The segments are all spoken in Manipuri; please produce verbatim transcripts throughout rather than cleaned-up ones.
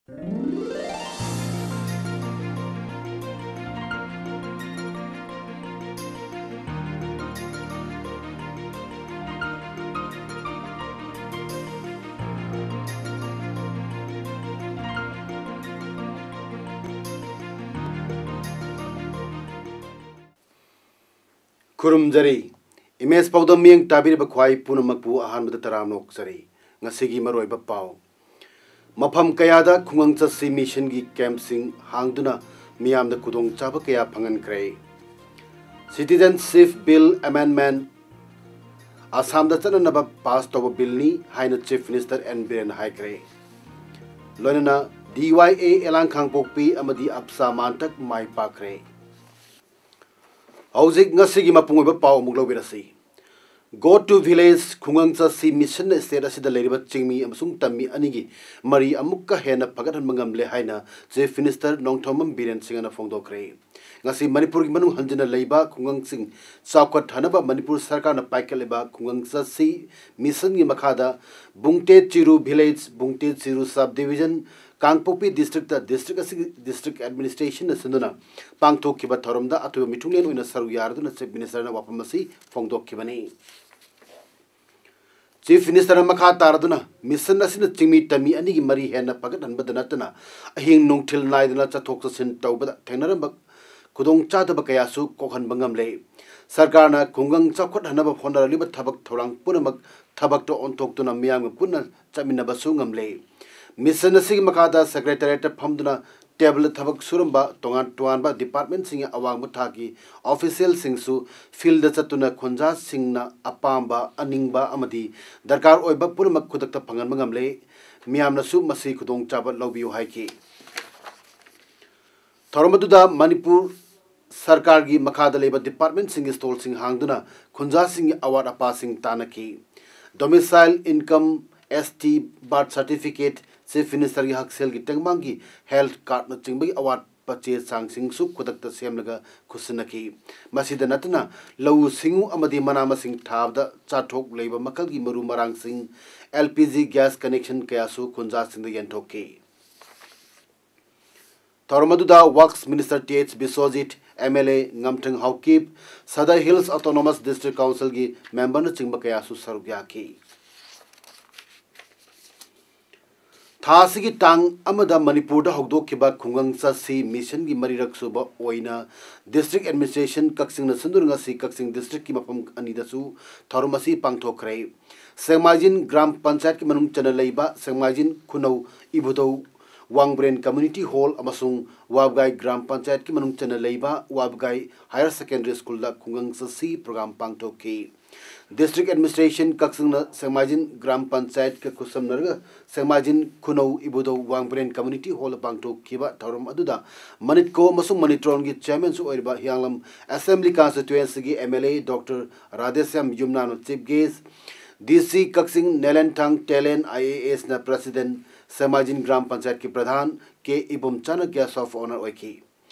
ꯈꯨꯔꯨꯝꯖꯔꯤ꯫ ꯏꯃꯦꯖ ꯄꯥꯎꯗꯝ ꯃꯤꯠꯌꯦꯡ ꯇꯥꯕꯤꯔꯤꯕ ꯈ꯭ꯋꯥꯏ ꯄꯨꯝꯅꯃꯛꯄꯨ ꯑꯍꯥꯟꯕꯗ ꯇꯔꯥꯝꯅ ꯑꯣꯛꯆꯔꯤ꯫ ꯉꯁꯤꯒꯤ ꯃꯔꯨꯑꯣꯏꯕ ꯄꯥꯎ꯫ ꯃꯐꯝ ꯀꯌꯥꯗ ꯈꯨꯡꯒꯪ ꯆꯠꯁꯤ ꯃꯤꯁꯟꯒꯤ ꯀꯦꯝꯞꯁꯤꯡ ꯍꯥꯡꯗꯨꯅ ꯃꯤꯌꯥꯝꯗ ꯈꯨꯗꯣꯡꯆꯥꯕ ꯀꯌꯥ ꯐꯪꯍꯟꯈ꯭ꯔꯦ꯫ Citizenship Bill Amendment ꯑꯁꯥꯝꯗ ꯆꯠꯅꯅꯕ ꯄꯥꯁ ꯇꯧꯕ ꯕꯤꯜꯅꯤ ꯍꯥꯏꯅ ꯆꯤꯐ ꯃꯤꯅꯤꯁꯇꯔ ꯑꯦꯟ ꯕꯤꯔꯦꯟ ꯍꯥꯏꯈ꯭ꯔꯦ꯫ ꯂꯣꯏꯅꯅ ꯗꯤ ꯋꯥꯏ ꯑꯦ ꯌꯦꯂꯥꯡ ꯀꯥꯡꯄꯣꯛꯄꯤ ꯑꯃꯗꯤ ꯑꯞꯁꯥ ꯃꯥꯟꯇꯛ ꯃꯥꯏ ꯄꯥꯛꯈ꯭ꯔꯦ꯫ ꯍꯧꯖꯤꯛ ꯉꯁꯤꯒꯤ ꯃꯄꯨꯡ ꯑꯣꯏꯕ ꯄꯥꯎ ꯑꯃꯨꯛ ꯂꯧꯕꯤꯔꯁꯤ꯫ Go to Village ꯈꯨꯡꯒꯪ ꯆꯠꯁꯤ ꯃꯤꯁꯟꯅ ꯁ꯭ꯇꯦꯠ ꯑꯁꯤꯗ ꯂꯩꯔꯤꯕ ꯆꯤꯡꯃꯤ ꯑꯃꯁꯨꯡ ꯇꯝꯃꯤ ꯑꯅꯤꯒꯤ ꯃꯔꯤ ꯑꯃꯨꯛꯀ ꯍꯦꯟꯅ ꯐꯒꯠꯍꯟꯕ ꯉꯝꯂꯦ ꯍꯥꯏꯅ ꯆꯤꯐ ꯃꯤꯅꯤꯁꯇꯔ ꯅꯣꯡꯊꯣꯝꯕꯝ ꯕꯤꯔꯦꯟ ꯁꯤꯡꯅ ꯐꯣꯡꯗꯣꯛꯈ꯭ꯔꯦ꯫ ꯉꯁꯤ ꯃꯅꯤꯄꯨꯔꯒꯤ ꯃꯅꯨꯡ ꯍꯟꯖꯤꯟꯅ ꯂꯩꯕ ꯈꯨꯡꯒꯪꯁꯤꯡ ꯆꯥꯎꯈꯠꯍꯟꯅꯕ ꯃꯅꯤꯄꯨꯔ ꯁꯔꯀꯥꯔꯅ ꯄꯥꯏꯈꯠꯂꯤꯕ ꯈꯨꯡꯒꯪ ꯆꯠꯁꯤ ꯃꯤꯁꯟꯒꯤ ꯃꯈꯥꯗ ꯕꯨꯡꯇꯦ ꯆꯤꯔꯨ ꯚꯤꯂꯦꯖ, ꯕꯨꯡꯇꯦ ꯆꯤꯔꯨ ꯁꯕ ꯗꯤꯚꯤꯖꯟ, ꯀꯥꯡꯄꯣꯛꯄꯤ ꯗꯤꯁꯇ꯭ꯔꯤꯛꯇ ꯗꯤꯁꯇ꯭ꯔꯤꯛ ꯑꯁꯤꯒꯤ ꯗꯤꯁꯇ꯭ꯔꯤꯛ ꯑꯦꯗꯃꯤꯅꯤꯁꯇ꯭ꯔꯦꯁꯟꯅ ꯁꯤꯟꯗꯨꯅ ꯄꯥꯡꯊꯣꯛꯈꯤꯕ ꯊꯧꯔꯝꯗ ꯑꯊꯣꯏꯕ ꯃꯤꯊꯨꯡꯂꯦꯟ ꯑꯣꯏꯅ ꯁꯔꯨꯛ ꯌꯥꯔꯗꯨꯅ ꯆꯤꯐ ꯃꯤꯅꯤꯁꯇꯔꯅ ꯋꯥꯐꯝ ꯑꯁꯤ ꯐꯣꯡꯗꯣꯛꯈꯤꯕꯅꯤ꯫ ꯆꯤꯐ ꯃꯤꯅꯤꯁꯇꯔꯅ ꯃꯈꯥ ꯇꯥꯔꯗꯨꯅ ꯃꯤꯁꯟ ꯑꯁꯤꯅ ꯆꯤꯡꯃꯤ ꯇꯝꯃꯤ ꯑꯅꯤꯒꯤ ꯃꯔꯤ ꯍꯦꯟꯅ ꯐꯒꯠꯍꯟꯕꯗ ꯅꯠꯇꯅ ꯑꯍꯤꯡ ꯅꯨꯡꯊꯤꯜ ꯅꯥꯏꯗꯅ ꯆꯠꯊꯣꯛ ꯆꯠꯁꯤꯟ ꯇꯧꯕꯗ ꯊꯦꯡꯅꯔꯝꯕ ꯈꯨꯗꯣꯡꯆꯥꯗꯕ ꯀꯌꯥꯁꯨ ꯀꯣꯛꯍꯟꯕ ꯉꯝꯂꯦ꯫ ꯁꯔꯀꯥꯔꯅ ꯈꯨꯡꯒꯪ ꯆꯥꯎꯈꯠꯍꯟꯅꯕ ꯍꯣꯠꯅꯔꯛꯂꯤꯕ ꯊꯕꯛ ꯊꯧꯔꯥꯡ ꯄꯨꯝꯅꯃꯛ ꯊꯕꯛꯇ ꯑꯣꯟꯊꯣꯛꯇꯨꯅ ꯃꯤꯌꯥꯝꯒ ꯄꯨꯟꯅ ꯆꯠꯃꯤꯟꯅꯕꯁꯨ ꯉꯝꯂꯦ꯫ ꯃꯤꯁꯟ ꯑꯁꯤꯒꯤ ꯃꯈꯥꯗ ꯁꯦꯀ꯭ꯔꯦꯇꯔꯤꯌꯦꯠꯇ ꯐꯝꯗꯨꯅ ꯇꯦꯕꯜꯗ ꯊꯕꯛ ꯁꯨꯔꯝꯕ ꯇꯣꯉꯥꯟ ꯇꯣꯉꯥꯟꯕ ꯗꯤꯄꯥꯔꯠꯃꯦꯟꯁꯤꯡꯒꯤ ꯑꯋꯥꯡꯕ ꯊꯥꯛꯀꯤ ꯑꯣꯐꯤꯁꯤꯌꯦꯜꯁꯤꯡꯁꯨ ꯐꯤꯜꯗ ꯆꯠꯇꯨꯅ ꯈꯨꯟꯖꯥꯁꯤꯡꯅ ꯑꯄꯥꯝꯕ, ꯑꯅꯤꯡꯕ ꯑꯃꯗꯤ ꯗꯔꯀꯥꯔ ꯑꯣꯏꯕ ꯄꯨꯝꯅꯃꯛ ꯈꯨꯗꯛꯇ ꯐꯪꯍꯟꯕ ꯉꯝꯂꯦ꯫ ꯃꯤꯌꯥꯝꯅꯁꯨ ꯃꯁꯤ ꯈꯨꯗꯣꯡꯆꯥꯕ ꯂꯧꯕꯤꯌꯨ ꯍꯥꯏꯈꯤ꯫ ꯊꯧꯔꯝ ꯑꯗꯨꯗ ꯃꯅꯤꯄꯨꯔ ꯁꯔꯀꯥꯔꯒꯤ ꯃꯈꯥꯗ ꯂꯩꯕ ꯗꯤꯄꯥꯔꯠꯃꯦꯟꯁꯤꯡꯒꯤ ꯁ꯭ꯇꯣꯜꯁꯤꯡ ꯍꯥꯡꯗꯨꯅ ꯈꯨꯟꯖꯥꯁꯤꯡꯒꯤ ꯑꯋꯥꯠ ꯑꯄꯥꯁꯤꯡ ꯇꯥꯟꯅꯈꯤ꯫ ꯗꯣꯃꯤꯁꯥꯏꯜ ꯏꯟꯀꯝ, ꯑꯦꯁ ꯇꯤ ꯕꯥꯔꯊ ꯁꯥꯔꯇꯤꯐꯤꯀꯦꯠ, ꯆꯤꯐ ꯃꯤꯅꯤꯁꯇꯔꯒꯤ ꯍꯛꯁꯦꯜꯒꯤ ꯇꯦꯡꯕꯥꯡꯒꯤ ꯍꯦꯜꯊ ꯀꯥꯔꯗꯅꯆꯤꯡꯕꯒꯤ ꯑꯋꯥꯠꯄ ꯆꯦ ꯆꯥꯡꯁꯤꯡꯁꯨ ꯈꯨꯗꯛꯇ ꯁꯦꯝꯂꯒ ꯈꯨꯠꯁꯤꯟꯅꯈꯤ꯫ ꯃꯁꯤꯗ ꯅꯠꯇꯅ ꯂꯧꯎ ꯁꯤꯡꯎ ꯑꯃꯗꯤ ꯃꯅꯥ ꯃꯁꯤꯡ ꯊꯥꯕꯗ ꯆꯥꯊꯣꯛ ꯂꯩꯕ ꯃꯈꯜꯒꯤ ꯃꯔꯨ ꯃꯔꯥꯡꯁꯤꯡ, L P G gas connection ꯀꯌꯥꯁꯨ ꯈꯨꯟꯖꯥꯁꯤꯡꯗ ꯌꯦꯟꯊꯣꯛꯈꯤ꯫ ꯊꯧꯔꯝ ꯑꯗꯨꯗ Works Minister Th Biswajit, M L A ꯉꯝꯊꯪ Haokip, Sadar Hills Autonomous District Councilꯒꯤ memberꯅꯆꯤꯡꯕ ꯀꯌꯥꯁꯨ ꯁꯔꯨꯛ ꯌꯥꯈꯤ꯫ ꯊꯥ ꯑꯁꯤꯒꯤ ꯇꯥꯡ ꯑꯃꯗ ꯃꯅꯤꯄꯨꯔꯗ ꯍꯧꯗꯣꯛꯈꯤꯕ ꯈꯨꯡꯒꯪ ꯆꯠꯁꯤ missionꯒꯤ ꯃꯔꯤꯔꯛ ꯁꯨꯕ ꯑꯣꯏꯅ District Administration ꯀꯛꯆꯤꯡꯅ ꯁꯤꯟꯗꯨꯅ ꯉꯁꯤ ꯀꯛꯆꯤꯡ districtꯀꯤ ꯃꯐꯝ ꯑꯅꯤꯗꯁꯨ ꯊꯧꯔꯝ ꯑꯁꯤ ꯄꯥꯡꯊꯣꯛꯈ꯭ꯔꯦ꯫ ꯁꯦꯡꯃꯥꯏꯖꯤꯟ ꯒ꯭ꯔꯥꯝ ꯄꯟꯆꯥꯌꯠꯀꯤ ꯃꯅꯨꯡ ꯆꯟꯅ ꯂꯩꯕ ꯁꯦꯡꯃꯥꯏꯖꯤꯟ ꯈꯨꯅꯧ ꯏꯕꯨꯙꯧ ꯋꯥꯡꯕ꯭ꯔꯦꯟ Community Hall ꯑꯃꯁꯨꯡ ꯋꯥꯕꯒꯥꯏ ꯒ꯭ꯔꯥꯝ ꯄꯟꯆꯥꯌꯠꯀꯤ ꯃꯅꯨꯡ ꯆꯟꯅ ꯂꯩꯕ ꯋꯥꯕꯒꯥꯏ Higher Secondary Schoolꯗ ꯈꯨꯡꯒꯪ ꯆꯠꯁꯤ program ꯄꯥꯡꯊꯣꯛꯈꯤ꯫ District Administration ꯀꯛꯆꯤꯡꯅ ꯁꯦꯡꯃꯥꯏꯖꯤꯟ ꯒ꯭ꯔꯥꯝ ꯄꯟꯆꯥꯌꯠꯀ ꯈꯨꯠꯁꯝꯅꯔꯒ ꯁꯦꯡꯃꯥꯏꯖꯤꯟ ꯈꯨꯅꯧ ꯏꯕꯨꯙꯧ ꯋꯥꯡꯕ꯭ꯔꯦꯟ Community Hallꯗ ꯄꯥꯡꯊꯣꯛꯈꯤꯕ ꯊꯧꯔꯝ ꯑꯗꯨꯗ ꯃꯅꯤꯠꯀꯣ ꯑꯃꯁꯨꯡ ꯃꯅꯤꯇ꯭ꯔꯣꯟꯒꯤ chairmanꯁꯨ ꯑꯣꯏꯔꯤꯕ ꯍꯤꯌꯥꯡꯂꯝ Assembly Constituencyꯒꯤ M L A Doctor Radheshyam ꯌꯨꯝꯅꯥꯝꯅ chief guest, D C Kakching Nelenthang Telen I A Sꯅ president, ꯁꯦꯡꯃꯥꯏꯖꯤꯟ ꯒ꯭ꯔꯥꯝ ꯄꯟꯆꯥꯌꯠꯀꯤ ꯄ꯭ꯔꯙꯥꯟ ꯀꯦ ꯏꯕꯣꯝꯆꯥꯅ guest of honour ꯑꯣꯏꯈꯤ꯫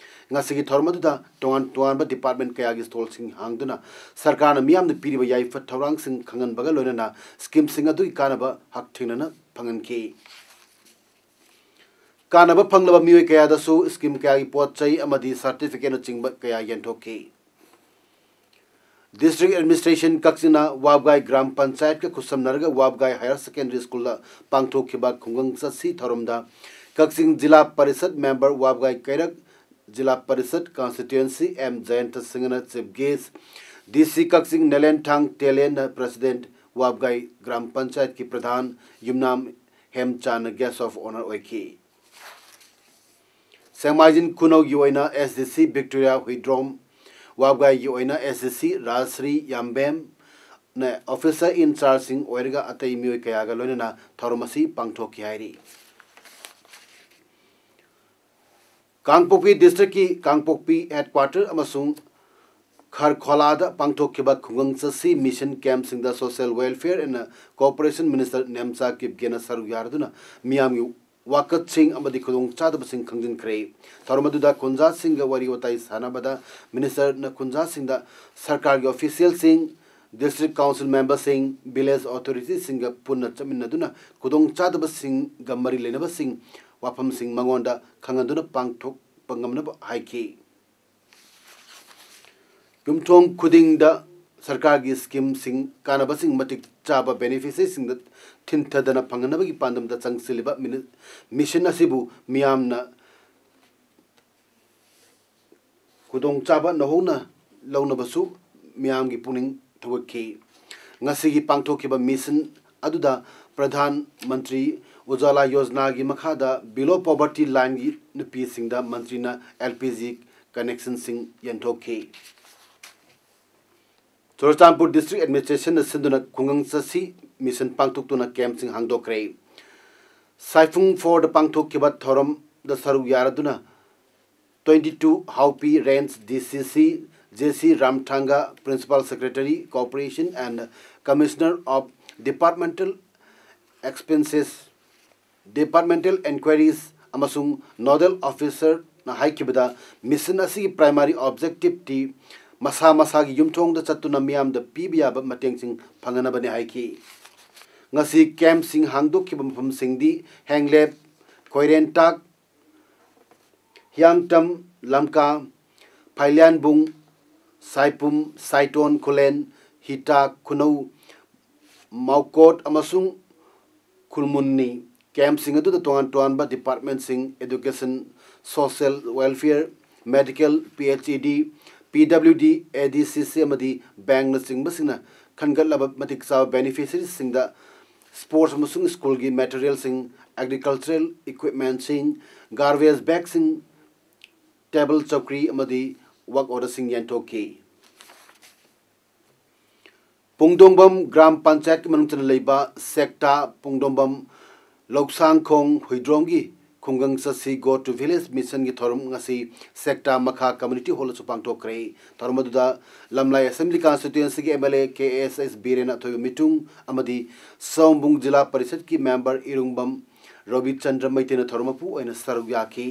ꯉꯁꯤꯒꯤ ꯊꯧꯔꯝ ꯑꯗꯨꯗ ꯇꯣꯉꯥꯟ ꯇꯣꯉꯥꯟꯕ department ꯀꯌꯥꯒꯤ stallꯁꯤꯡ ꯍꯥꯡꯗꯨꯅ ꯁꯔꯀꯥꯔꯅ ꯃꯤꯌꯥꯝꯗ ꯄꯤꯔꯤꯕ ꯌꯥꯏꯐ ꯊꯧꯔꯥꯡꯁꯤꯡ ꯈꯪꯍꯟꯕꯒ ꯂꯣꯏꯅꯅ schemeꯁꯤꯡ ꯑꯗꯨꯒꯤ ꯀꯥꯟꯅꯕ ꯍꯛꯊꯦꯡꯅꯅ ꯐꯪꯍꯟꯈꯤ꯫ ꯀꯥꯟꯅꯕ ꯐꯪꯂꯕ ꯃꯤꯑꯣꯏ ꯀꯌꯥꯗꯁꯨ scheme ꯀꯌꯥꯒꯤ ꯄꯣꯠ ꯆꯩ ꯑꯃꯗꯤ certificateꯅꯆꯤꯡꯕ ꯀꯌꯥ ꯌꯦꯟꯊꯣꯛꯈꯤ꯫ District Administration ꯀꯛꯆꯤꯡꯅ ꯋꯥꯕꯒꯥꯏ ꯒ꯭ꯔꯥꯝ ꯄꯟꯆꯥꯌꯠꯀ ꯈꯨꯠꯁꯝꯅꯔꯒ ꯋꯥꯕꯒꯥꯏ Higher Secondary Schoolꯗ ꯄꯥꯡꯊꯣꯛꯈꯤꯕ ꯈꯨꯡꯒꯪ ꯆꯠꯁꯤ ꯊꯧꯔꯝꯗ ꯀꯛꯆꯤꯡ ꯖꯤꯂꯥ ꯄꯔꯤꯁꯠ member ꯋꯥꯕꯒꯥꯏ ꯀꯩꯔꯛ ꯖꯤꯂꯥ ꯄꯔꯤꯁꯠ constituency M ꯖꯌꯟꯇ ꯁꯤꯡꯍꯅ chief guest, D C Kakching ꯅꯦꯂꯦꯟꯊꯥꯡ ꯇꯦꯂꯦꯟꯅ president, ꯋꯥꯕꯒꯥꯏ ꯒ꯭ꯔꯥꯝ ꯄꯟꯆꯥꯌꯠꯀꯤ ꯄ꯭ꯔꯙꯥꯟ ꯌꯨꯝꯅꯥꯝ ꯍꯦꯝꯆꯥꯟꯅ guest of honour ꯑꯣꯏꯈꯤ꯫ ꯁꯦꯡꯃꯥꯏꯖꯤꯟ ꯈꯨꯅꯧꯒꯤ ꯑꯣꯏꯅ S D C Victoria Huidrom, ꯋꯥꯕꯒꯥꯏꯒꯤ ꯑꯣꯏꯅ S D C Rajshri ꯌꯥꯝꯕꯦꯝꯅ officer in chargeꯁꯤꯡ ꯑꯣꯏꯔꯒ ꯑꯇꯩ ꯃꯤꯑꯣꯏ ꯀꯌꯥꯒ ꯂꯣꯏꯅꯅ ꯊꯧꯔꯝ ꯑꯁꯤ ꯄꯥꯡꯊꯣꯛꯈꯤ ꯍꯥꯏꯔꯤ꯫ ꯀꯥꯡꯄꯣꯛꯄꯤ districtꯀꯤ ꯀꯥꯡꯄꯣꯛꯄꯤ headquarter ꯑꯃꯁꯨꯡ ꯈꯔꯈꯣꯂꯥꯗ ꯄꯥꯡꯊꯣꯛꯈꯤꯕ ꯈꯨꯡꯒꯪ ꯆꯠꯁꯤ mission campꯁꯤꯡꯗ Social Welfare and Cooperation Minister Nemcha ꯀꯤꯞꯒꯦꯅ ꯁꯔꯨꯛ ꯌꯥꯔꯗꯨꯅ ꯃꯤꯌꯥꯝꯒꯤ ꯋꯥꯀꯠꯁꯤꯡ ꯑꯃꯗꯤ ꯈꯨꯗꯣꯡꯆꯥꯗꯕꯁꯤꯡ ꯈꯪꯖꯤꯟꯈ꯭ꯔꯦ꯫ ꯊꯧꯔꯝ ꯑꯗꯨꯗ ꯈꯨꯟꯖꯥꯁꯤꯡꯒ ꯋꯥꯔꯤ ꯋꯥꯇꯥꯏ ꯁꯥꯟꯅꯕꯗ ministerꯅ ꯈꯨꯟꯖꯥꯁꯤꯡꯗ ꯁꯔꯀꯥꯔꯒꯤ officialꯁꯤꯡ, District Council memberꯁꯤꯡ, village authorityꯁꯤꯡꯒ ꯄꯨꯟꯅ ꯆꯠꯃꯤꯟꯅꯗꯨꯅ ꯈꯨꯗꯣꯡꯆꯥꯗꯕꯁꯤꯡꯒ ꯃꯔꯤ ꯂꯩꯅꯕꯁꯤꯡ ꯋꯥꯐꯝꯁꯤꯡ ꯃꯉꯣꯟꯗ ꯈꯪꯍꯟꯗꯨꯅ ꯄꯥꯡꯊꯣꯛꯄ ꯉꯝꯅꯕ ꯍꯥꯏꯈꯤ꯫ ꯌꯨꯝꯊꯣꯡ ꯈꯨꯗꯤꯡꯗ ꯁꯔꯀꯥꯔꯒꯤ schemeꯁꯤꯡ ꯀꯥꯟꯅꯕꯁꯤꯡ ꯃꯇꯤꯛ ꯆꯥꯕ beneficiaryꯁꯤꯡꯗ ꯊꯤꯟꯊꯗꯅ ꯐꯪꯍꯟꯅꯕꯒꯤ ꯄꯥꯟꯗꯝꯗ ꯆꯪꯁꯤꯜꯂꯤꯕ ꯃꯤꯅꯤ-, mission ꯑꯁꯤꯕꯨ ꯃꯤꯌꯥꯝꯅ ꯈꯨꯗꯣꯡꯆꯥꯕ ꯅꯧꯍꯧꯅ ꯂꯧꯅꯕꯁꯨ ꯃꯤꯌꯥꯝꯒꯤ ꯄꯨꯛꯅꯤꯡ ꯊꯧꯒꯠꯈꯤ꯫ ꯉꯁꯤꯒꯤ ꯄꯥꯡꯊꯣꯛꯈꯤꯕ mission ꯑꯗꯨꯗ ꯄ꯭ꯔꯙꯥꯟ ꯃꯟꯇ꯭ꯔꯤ ꯎꯖꯥꯂꯥ ꯌꯣꯖꯅꯥꯒꯤ ꯃꯈꯥꯗ below poverty lineꯒꯤ ꯅꯨꯄꯤꯁꯤꯡꯗ ꯃꯟꯇ꯭ꯔꯤꯅ LPG connectionꯁꯤꯡ ꯌꯦꯟꯊꯣꯛꯈꯤ꯫ ꯆꯨꯔꯆꯥꯟꯄꯨꯔ District Administrationꯅ ꯁꯤꯟꯗꯨꯅ ꯈꯨꯡꯒꯪ ꯆꯠꯁꯤ mission ꯄꯥꯡꯊꯣꯛꯇꯨꯅ campꯁꯤꯡ ꯍꯥꯡꯗꯣꯛꯈ꯭ꯔꯦ꯫ ꯁꯥꯏꯐꯨꯡ fourꯗ ꯄꯥꯡꯊꯣꯛꯈꯤꯕ ꯊꯧꯔꯝꯗ ꯁꯔꯨꯛ ꯌꯥꯔꯗꯨꯅ twenty two Haupi Range DCC JC Ramthanga, Principal Secretary, Cooperation and Commissioner of Departmental Expenses, Departmental Enquiries ꯑꯃꯁꯨꯡ Nodal Officerꯅ ꯍꯥꯏꯈꯤꯕꯗ, mission ꯑꯁꯤꯒꯤ primary objectiveꯇꯤ ꯃꯁꯥ ꯃꯁꯥꯒꯤ ꯌꯨꯝꯊꯣꯡꯗ ꯆꯠꯇꯨꯅ ꯃꯤꯌꯥꯝꯗ ꯄꯤꯕ ꯌꯥꯕ ꯃꯇꯦꯡꯁꯤꯡ ꯐꯪꯍꯟꯅꯕꯅꯤ ꯍꯥꯏꯈꯤ꯫ ꯉꯁꯤ campꯁꯤꯡ ꯍꯥꯡꯗꯣꯛꯈꯤꯕ ꯃꯐꯝꯁꯤꯡꯗꯤ ꯍꯦꯡꯂꯦꯞ, ꯈꯣꯏꯔꯦꯟꯇꯥꯛ, ꯍꯤꯌꯥꯡꯇꯝ, ꯂꯝꯀꯥ, ꯐꯥꯏꯂꯤꯌꯥꯟꯕꯨꯡ, ꯁꯥꯏꯄꯨꯝ, ꯁꯥꯏꯇꯣꯟ, ꯈꯨꯂꯦꯟ, ꯍꯤꯇꯥꯛ, ꯈꯨꯅꯧ, ꯃꯥꯎꯀꯣꯠ ꯑꯃꯁꯨꯡ ꯈꯨꯔꯃꯨꯟꯅꯤ꯫ Campꯁꯤꯡ ꯑꯗꯨꯗ ꯇꯣꯉꯥꯟ ꯇꯣꯉꯥꯟꯕ departmentꯁꯤꯡ, Education, Social Welfare, Medical, PHED, PWD, ADCC ꯑꯃꯗꯤ bankꯅꯆꯤꯡꯕꯁꯤꯡꯅ ꯈꯟꯒꯠꯂꯕ ꯃꯇꯤꯛ ꯆꯥꯕ beneficiaryꯁꯤꯡꯗ sports ꯑꯃꯁꯨꯡ schoolꯒꯤ materialꯁꯤꯡ, agricultural equipmentꯁꯤꯡ, garbage bagꯁꯤꯡ, table ꯆꯧꯀ꯭ꯔꯤ ꯑꯃꯗꯤ work orderꯁꯤꯡ ꯌꯦꯟꯊꯣꯛꯈꯤ꯫ ꯄꯨꯡꯗꯣꯡꯕꯝ ꯒ꯭ꯔꯥꯝ ꯄꯟꯆꯥꯌꯠꯀꯤ ꯃꯅꯨꯡ ꯆꯟꯅ ꯂꯩꯕ ꯁꯦꯛꯇꯥ ꯄꯨꯡꯗꯣꯡꯕꯝ ꯂꯧꯁꯥꯡꯈꯣꯡ ꯍꯨꯏꯗ꯭ꯔꯣꯝꯒꯤ ꯈꯨꯡꯒꯪ ꯆꯠꯁꯤ Go to Village missionꯒꯤ ꯊꯧꯔꯝ ꯉꯁꯤ ꯁꯦꯛꯇꯥ ꯃꯈꯥ community hallꯗꯁꯨ ꯄꯥꯡꯊꯣꯛꯈ꯭ꯔꯦ꯫ ꯊꯧꯔꯝ ꯑꯗꯨꯗ ꯂꯝꯂꯥꯏ assembly constituencyꯒꯤ MLA ꯀꯦ ꯑꯦꯁ ꯑꯦꯁ ꯕꯤꯔꯦꯟ ꯑꯊꯣꯏꯕ ꯃꯤꯇꯨꯡ ꯑꯃꯗꯤ ꯁꯣꯝꯕꯨꯡ ꯖꯤꯂꯥ ꯄꯔꯤꯁꯠꯀꯤ member ꯏꯔꯨꯡꯕꯝ ꯔꯣꯕꯤꯆꯟꯗ꯭ꯔ ꯃꯩꯇꯩꯅ ꯊꯧꯔꯝ ꯃꯄꯨ ꯑꯣꯏꯅ ꯁꯔꯨꯛ ꯌꯥꯈꯤ꯫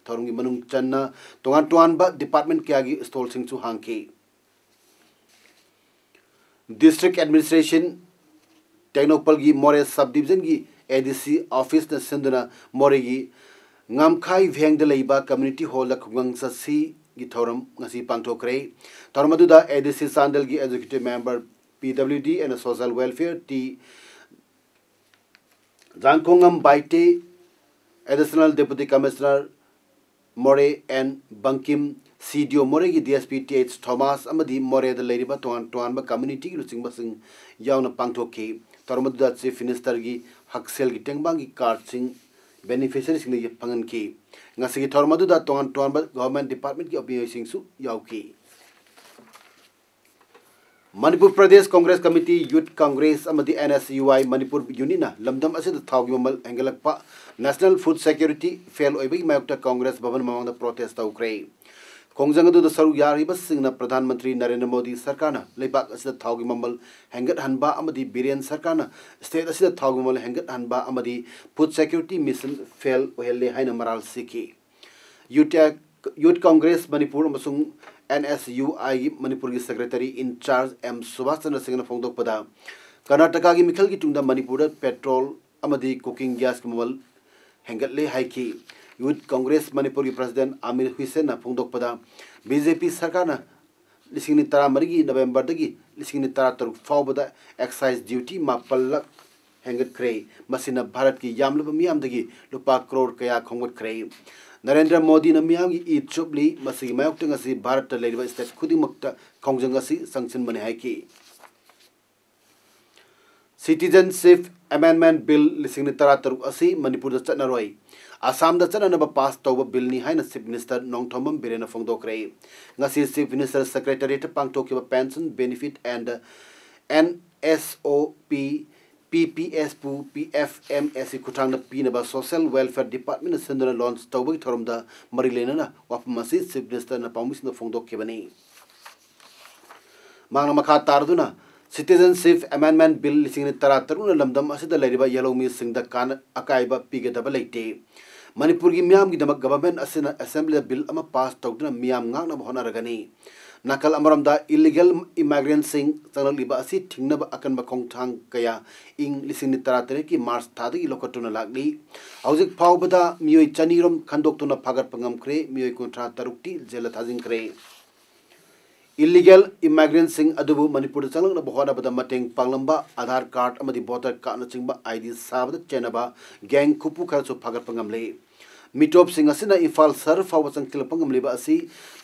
ꯊꯧꯔꯝꯒꯤ ꯃꯅꯨꯡ ꯆꯟꯅ ꯇꯣꯉꯥꯟ ꯇꯣꯉꯥꯟꯕ department ꯀꯌꯥꯒꯤ stallꯁꯤꯡꯁꯨ ꯍꯥꯡꯈꯤ꯫ District Administration ꯇꯦꯡꯅꯧꯄꯜꯒꯤ ꯃꯣꯔꯦ Sub Divisionꯒꯤ A D C Officeꯅ ꯁꯤꯟꯗꯨꯅ ꯃꯣꯔꯦꯒꯤ ꯉꯥꯝꯈꯥꯏ ꯚꯦꯡꯗ ꯂꯩꯕ Community Hallꯗ ꯈꯨꯡꯒꯪ ꯆꯠꯁꯤꯒꯤ ꯊꯧꯔꯝ ꯉꯁꯤ ꯄꯥꯡꯊꯣꯛꯈ꯭ꯔꯦ꯫ ꯊꯧꯔꯝ ꯑꯗꯨꯗ A D C ꯆꯥꯟꯗꯦꯜꯒꯤ Executive Member P W D and Social Welfare T ꯖꯥꯡꯈꯣꯉꯝ Baite, Additional Deputy Commissioner ꯃꯣꯔꯦ N Bangkim, C D O ꯃꯣꯔꯦꯒꯤ D S P T H Thomas ꯑꯃꯗꯤ ꯃꯣꯔꯦꯗ ꯂꯩꯔꯤꯕ ꯇꯣꯉꯥꯟ ꯇꯣꯉꯥꯟꯕ communityꯒꯤ ꯂꯨꯆꯤꯡꯕꯁꯤꯡ ꯌꯥꯎꯅ ꯄꯥꯡꯊꯣꯛꯈꯤ꯫ ꯊꯧꯔꯝ ꯑꯗꯨꯗ Chief Ministerꯒꯤ ꯍꯛꯁꯦꯜꯒꯤ ꯇꯦꯡꯕꯥꯡꯒꯤ cardꯁꯤꯡ beneficiaryꯁꯤꯡꯗ ꯐꯪꯍꯟꯈꯤ꯫ ꯉꯁꯤꯒꯤ ꯊꯧꯔꯝ ꯑꯗꯨꯗ ꯇꯣꯉꯥꯟ ꯇꯣꯉꯥꯟꯕ government departmentꯀꯤ ꯃꯤꯑꯣꯏꯁꯤꯡꯁꯨ ꯌꯥꯎꯈꯤ꯫ Manipur Pradesh Congress committee, Youth Congress ꯑꯃꯗꯤ N S U I Manipur unitꯅ ꯂꯝꯗꯝ ꯑꯁꯤꯗ ꯊꯥꯎꯒꯤ ꯃꯃꯜ ꯍꯦꯟꯒꯠꯂꯛꯄ, National Food Security fail ꯑꯣꯏꯕꯒꯤ ꯃꯥꯌꯣꯛꯇ ꯀꯪꯒ꯭ꯔꯦꯁ ꯚꯕꯟ ꯃꯃꯥꯡꯗ protest ꯇꯧꯈ꯭ꯔꯦ꯫ ꯈꯣꯡꯖꯪ ꯑꯗꯨꯗ ꯁꯔꯨꯛ ꯌꯥꯔꯤꯕꯁꯤꯡꯅ ꯄ꯭ꯔꯙꯥꯟ ꯃꯟꯇ꯭ꯔꯤ ꯅꯔꯦꯟꯗ꯭ꯔ ꯃꯣꯗꯤ ꯁꯔꯀꯥꯔꯅ ꯂꯩꯕꯥꯛ ꯑꯁꯤꯗ ꯊꯥꯎꯒꯤ ꯃꯃꯜ ꯍꯦꯟꯒꯠꯍꯟꯕ ꯑꯃꯗꯤ ꯕꯤꯔꯦꯟ ꯁꯔꯀꯥꯔꯅ state ꯑꯁꯤꯗ ꯊꯥꯎꯒꯤ ꯃꯃꯜ ꯍꯦꯟꯒꯠꯍꯟꯕ ꯑꯃꯗꯤ Food Security Mission fail ꯑꯣꯏꯍꯜꯂꯦ ꯍꯥꯏꯅ ꯃꯔꯥꯜ ꯁꯤꯈꯤ꯫ Youth, Youth Congress ꯃꯅꯤꯄꯨꯔ ꯑꯃꯁꯨꯡ N S U I ꯒꯤ ꯃꯅꯤꯄꯨꯔꯒꯤ secretary in charge M Subhas Chandra ꯁꯤꯡꯅ ꯐꯣꯡꯗꯣꯛꯄꯗ, ꯀꯔꯅꯥꯇꯀꯥꯒꯤ ꯃꯤꯈꯜꯒꯤ ꯇꯨꯡꯗ ꯃꯅꯤꯄꯨꯔꯗ petrol ꯑꯃꯗꯤ cooking gasꯀꯤ ꯃꯃꯜ ꯍꯦꯟꯒꯠꯂꯦ ꯍꯥꯏꯈꯤ꯫ Youth Congress ꯃꯅꯤꯄꯨꯔꯒꯤ president Amir ꯍꯨꯁꯦꯟꯅ ꯐꯣꯡꯗꯣꯛꯄꯗ, B J P ꯁꯔꯀꯥꯔꯅ ꯂꯤꯁꯤꯡ ꯑꯅꯤ ꯇꯔꯥꯃꯔꯤꯒꯤ Novemberꯗꯒꯤ ꯂꯤꯁꯤꯡ ꯑꯅꯤ ꯇꯔꯥꯇꯔꯨꯛ ꯐꯥꯎꯕꯗ excise duty ꯃꯥꯄꯜꯂꯛ ꯍꯦꯟꯒꯠꯈ꯭ꯔꯦ꯫ ꯃꯁꯤꯅ ꯚꯥꯔꯠꯀꯤ ꯌꯥꯝꯂꯕ ꯃꯤꯌꯥꯝꯗꯒꯤ ꯂꯨꯄꯥ ꯀ꯭ꯔꯣꯔ ꯀꯌꯥ ꯈꯣꯝꯒꯠꯈ꯭ꯔꯦ꯫ ꯅꯔꯦꯟꯗ꯭ꯔ ꯃꯣꯗꯤꯅ ꯃꯤꯌꯥꯝꯒꯤ ꯏ ꯆꯨꯞꯂꯤ꯫ ꯃꯁꯤꯒꯤ ꯃꯥꯌꯣꯛꯇ ꯉꯁꯤ ꯚꯥꯔꯠꯇ ꯂꯩꯔꯤꯕ state ꯈꯨꯗꯤꯡꯃꯛꯇ ꯈꯣꯡꯖꯪ ꯑꯁꯤ ꯆꯪꯁꯤꯟꯕꯅꯤ ꯍꯥꯏꯈꯤ꯫ Citizenship Amendment Bill ꯂꯤꯁꯤꯡ ꯑꯅꯤ ꯇꯔꯥꯇꯔꯨꯛ ꯑꯁꯤ ꯃꯅꯤꯄꯨꯔꯗ ꯆꯠꯅꯔꯣꯏ, ꯑꯁꯥꯝꯗ ꯆꯠꯅꯅꯕ pass ꯇꯧꯕ billꯅꯤ ꯍꯥꯏꯅ Chief Minister ꯅꯣꯡꯊꯣꯝꯕꯝ ꯕꯤꯔꯦꯟꯅ ꯐꯣꯡꯗꯣꯛꯈ꯭ꯔꯦ꯫ ꯉꯁꯤ Chief Minister Secretariatꯇ ꯄꯥꯡꯊꯣꯛꯈꯤꯕ Pension Benefit and N S O P, P P S ꯄꯨ P F M S ꯀꯤ ꯈꯨꯠꯊꯥꯡꯗ ꯄꯤꯅꯕ Social Welfare Departmentꯅ ꯁꯤꯟꯗꯨꯅ launch ꯇꯧꯕꯒꯤ ꯊꯧꯔꯝꯗ ꯃꯔꯤ ꯂꯩꯅꯅ ꯋꯥꯐꯝ ꯑꯁꯤ Chief Ministerꯅ ꯄꯥꯎꯃꯤꯁꯤꯡꯗ ꯐꯣꯡꯗꯣꯛꯈꯤꯕꯅꯤ꯫ ꯃꯍꯥꯛꯅ ꯃꯈꯥ ꯇꯥꯔꯗꯨꯅ, Citizenship Amendment Bill ꯂꯤꯁꯤꯡ ꯑꯅꯤ ꯇꯔꯥꯇꯔꯨꯛꯅ ꯂꯝꯗꯝ ꯑꯁꯤꯗ ꯂꯩꯔꯤꯕ ꯌꯦꯜꯍꯧꯃꯤꯁꯤꯡꯗ ꯀꯥꯟꯅ-, ꯑꯀꯥꯏꯕ ꯄꯤꯒꯗꯕ ꯂꯩꯇꯦ꯫ ꯃꯅꯤꯄꯨꯔꯒꯤ ꯃꯤꯌꯥꯝꯒꯤꯗꯃꯛ ꯒꯚꯔꯟꯃꯦꯟꯠ ꯑꯁꯤꯅ ꯑꯦꯁꯦꯝꯕ꯭ꯂꯤꯗ ꯕꯤꯜ ꯑꯃ ꯄꯥꯁ ꯇꯧꯗꯨꯅ ꯃꯤꯌꯥꯝ ꯉꯥꯛꯅꯕ ꯍꯣꯠꯅꯔꯒꯅꯤ꯫ ꯅꯥꯀꯜ ꯑꯃꯔꯣꯝꯗ, ꯏꯜꯂꯤꯒꯦꯜ ꯏꯃꯥꯏꯒ꯭ꯔꯦꯟꯠꯁꯤꯡ ꯆꯪꯂꯛꯂꯤꯕ ꯑꯁꯤ ꯊꯤꯡꯅꯕ ꯑꯀꯟꯕ ꯈꯣꯡꯊꯥꯡ ꯀꯌꯥ ꯏꯪ ꯂꯤꯁꯤꯡ ꯑꯅꯤ ꯇꯔꯥꯇꯔꯦꯠꯀꯤ ꯃꯥꯔꯆ ꯊꯥꯗꯒꯤ ꯂꯧꯈꯠꯇꯨꯅ ꯂꯥꯛꯂꯤ꯫ ꯍꯧꯖꯤꯛ ꯐꯥꯎꯕꯗ ꯃꯤꯑꯣꯏ ꯆꯅꯤ ꯔꯣꯝ ꯈꯟꯗꯣꯛꯇꯨꯅ ꯐꯥꯒꯠꯄ ꯉꯝꯈ꯭ꯔꯦ, ꯃꯤꯑꯣꯏ ꯀꯨꯟꯊ꯭ꯔꯥ ꯇꯔꯨꯛꯇꯤ ꯖꯦꯜꯗ ꯊꯥꯖꯤꯟꯈ꯭ꯔꯦ꯫ ꯏꯜꯂꯤꯒꯦꯜ ꯏꯃꯥꯏꯒ꯭ꯔꯦꯟꯠꯁꯤꯡ ꯑꯗꯨꯕꯨ ꯃꯅꯤꯄꯨꯔꯗ ꯆꯪꯂꯛꯅꯕ ꯍꯣꯠꯅꯕꯗ ꯃꯇꯦꯡ ꯄꯥꯡꯂꯝꯕ ꯑꯥꯙꯥꯔ ꯀꯥꯔꯗ ꯑꯃꯗꯤ ꯚꯣꯇꯔ ꯀꯥꯔꯗꯅꯆꯤꯡꯕ ꯑꯥꯏ ꯗꯤ ꯁꯥꯕꯗ ꯆꯦꯟꯅꯕ ꯒꯦꯡ ꯈꯨꯄꯨ ꯈꯔꯁꯨ ꯐꯥꯒꯠꯄ ꯉꯝꯂꯦ꯫ ꯃꯤꯇꯣꯞꯁꯤꯡ ꯑꯁꯤꯅ ꯏꯝꯐꯥꯜ ꯁꯍꯔ ꯐꯥꯎꯕ ꯆꯪꯁꯤꯜꯂꯛꯄ ꯉꯝꯂꯤꯕ ꯑꯁꯤ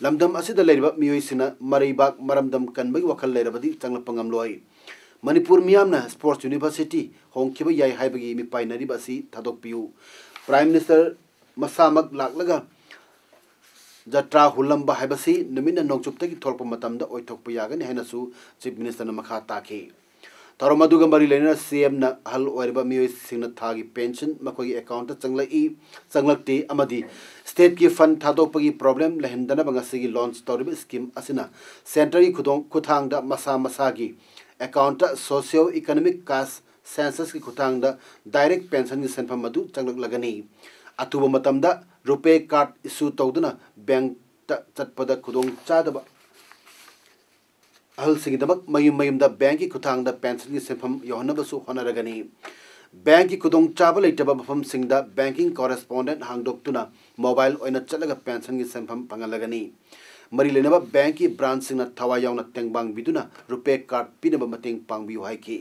ꯂꯝꯗꯝ ꯑꯁꯤꯗ ꯂꯩꯔꯤꯕ ꯃꯤꯑꯣꯏꯁꯤꯡꯅ ꯃꯔꯩꯕꯥꯛ ꯃꯔꯝꯗꯝ ꯀꯟꯕꯒꯤ ꯋꯥꯈꯜ ꯂꯩꯔꯕꯗꯤ ꯆꯪꯂꯛꯄ ꯉꯝꯂꯣꯏ꯫ ꯃꯅꯤꯄꯨꯔ ꯃꯤꯌꯥꯝꯅ ꯁ꯭ꯄꯣꯔꯠꯁ ꯌꯨꯅꯤꯚꯔꯁꯤꯇꯤ ꯍꯣꯡꯈꯤꯕ ꯌꯥꯏ ꯍꯥꯏꯕꯒꯤ ꯃꯤꯄꯥꯏꯅꯔꯤꯕ ꯑꯁꯤ ꯊꯥꯗꯣꯛꯄꯤꯌꯨ꯫ ꯄ꯭ꯔꯥꯏꯝ ꯃꯤꯅꯤꯁꯇꯔ ꯃꯁꯥꯃꯛ ꯂꯥꯛꯂꯒ ꯖꯇ꯭ꯔꯥ ꯍꯨꯜꯂꯝꯕ ꯍꯥꯏꯕꯁꯤ ꯅꯨꯃꯤꯠꯅ ꯅꯣꯡꯆꯨꯞꯇꯒꯤ ꯊꯣꯛꯂꯛꯄ ꯃꯇꯝꯗ ꯑꯣꯏꯊꯣꯛꯄ ꯌꯥꯒꯅꯤ ꯍꯥꯏꯅꯁꯨ ꯆꯤꯐ ꯃꯤꯅꯤꯁꯇꯔꯅ ꯃꯈꯥ ꯇꯥꯈꯤ꯫ ꯊꯧꯔꯝ ꯑꯗꯨꯒ ꯃꯔꯤ ꯂꯩꯅꯅ ꯁꯤ ꯑꯦꯝꯅ ꯑꯍꯜ ꯑꯣꯏꯔꯕ ꯃꯤꯑꯣꯏꯁꯤꯡꯅ ꯊꯥꯒꯤ ꯄꯦꯟꯁꯟ ꯃꯈꯣꯏꯒꯤ ꯑꯦꯀꯥꯎꯟꯠꯇ ꯆꯪꯂꯛꯏ, ꯆꯪꯂꯛꯇꯦ ꯑꯃꯗꯤ ꯁ꯭ꯇꯦꯠꯀꯤ ꯐꯟꯗ ꯊꯥꯗꯣꯛꯄꯒꯤ ꯄ꯭ꯔꯣꯕ꯭ꯂꯦꯝ ꯂꯩꯍꯟꯗꯅꯕ ꯉꯁꯤꯒꯤ ꯂꯣꯟꯆ ꯇꯧꯔꯤꯕ ꯁ꯭ꯀꯤꯝ ꯑꯁꯤꯅ ꯁꯦꯟꯇꯔꯒꯤ ꯈꯨꯗꯣꯡ-, ꯈꯨꯠꯊꯥꯡꯗ ꯃꯁꯥ ꯃꯁꯥꯒꯤ ꯑꯦꯀꯥꯎꯟꯠꯇ ꯁꯣꯁꯤꯌꯣ ꯏꯀꯣꯅꯣꯃꯤꯛ ꯀꯥꯁ ꯁꯦꯟꯁꯁꯀꯤ ꯈꯨꯠꯊꯥꯡꯗ ꯗꯥꯏꯔꯦꯛ ꯄꯦꯟꯁꯟꯒꯤ ꯁꯦꯟꯐꯝ ꯑꯗꯨ ꯆꯪꯂꯛꯂꯒꯅꯤ꯫ ꯑꯊꯨꯕ ꯃꯇꯝꯗ ꯔꯨꯄꯦ ꯀꯥꯔꯗ ꯏꯁꯨ ꯇꯧꯗꯨꯅ ꯕꯦꯡꯛꯇ ꯆꯠꯄꯗ ꯈꯨꯗꯣꯡꯆꯥꯗꯕ ꯑꯍꯜꯁꯤꯡꯒꯤꯗꯃꯛ ꯃꯌꯨꯝ ꯃꯌꯨꯝꯗ ꯕꯦꯡꯛꯀꯤ ꯈꯨꯠꯊꯥꯡꯗ ꯄꯦꯟꯁꯟꯒꯤ ꯁꯦꯟꯐꯝ ꯌꯧꯍꯟꯅꯕꯁꯨ ꯍꯣꯠꯅꯔꯒꯅꯤ꯫ ꯕꯦꯡꯛꯀꯤ ꯈꯨꯗꯣꯡꯆꯥꯕ ꯂꯩꯇꯕ ꯃꯐꯝꯁꯤꯡꯗ ꯕꯦꯡꯀꯤꯡ ꯀꯣꯔꯦꯁꯄꯣꯟꯗꯦꯟꯠ ꯍꯥꯡꯗꯣꯛꯇꯨꯅ ꯃꯣꯕꯥꯏꯜ ꯑꯣꯏꯅ ꯆꯠꯂꯒ ꯄꯦꯟꯁꯟꯒꯤ ꯁꯦꯟꯐꯝ ꯐꯪꯍꯜꯂꯒꯅꯤ꯫ ꯃꯔꯤ ꯂꯩꯅꯕ ꯕꯦꯡꯛꯀꯤ ꯕ꯭ꯔꯥꯟꯆꯁꯤꯡꯅ ꯊꯋꯥꯏ ꯌꯥꯎꯅ ꯇꯦꯡꯕꯥꯡꯕꯤꯗꯨꯅ ꯔꯨꯄꯦ ꯀꯥꯔꯗ ꯄꯤꯅꯕ ꯃꯇꯦꯡ ꯄꯥꯡꯕꯤꯌꯨ ꯍꯥꯏꯈꯤ꯫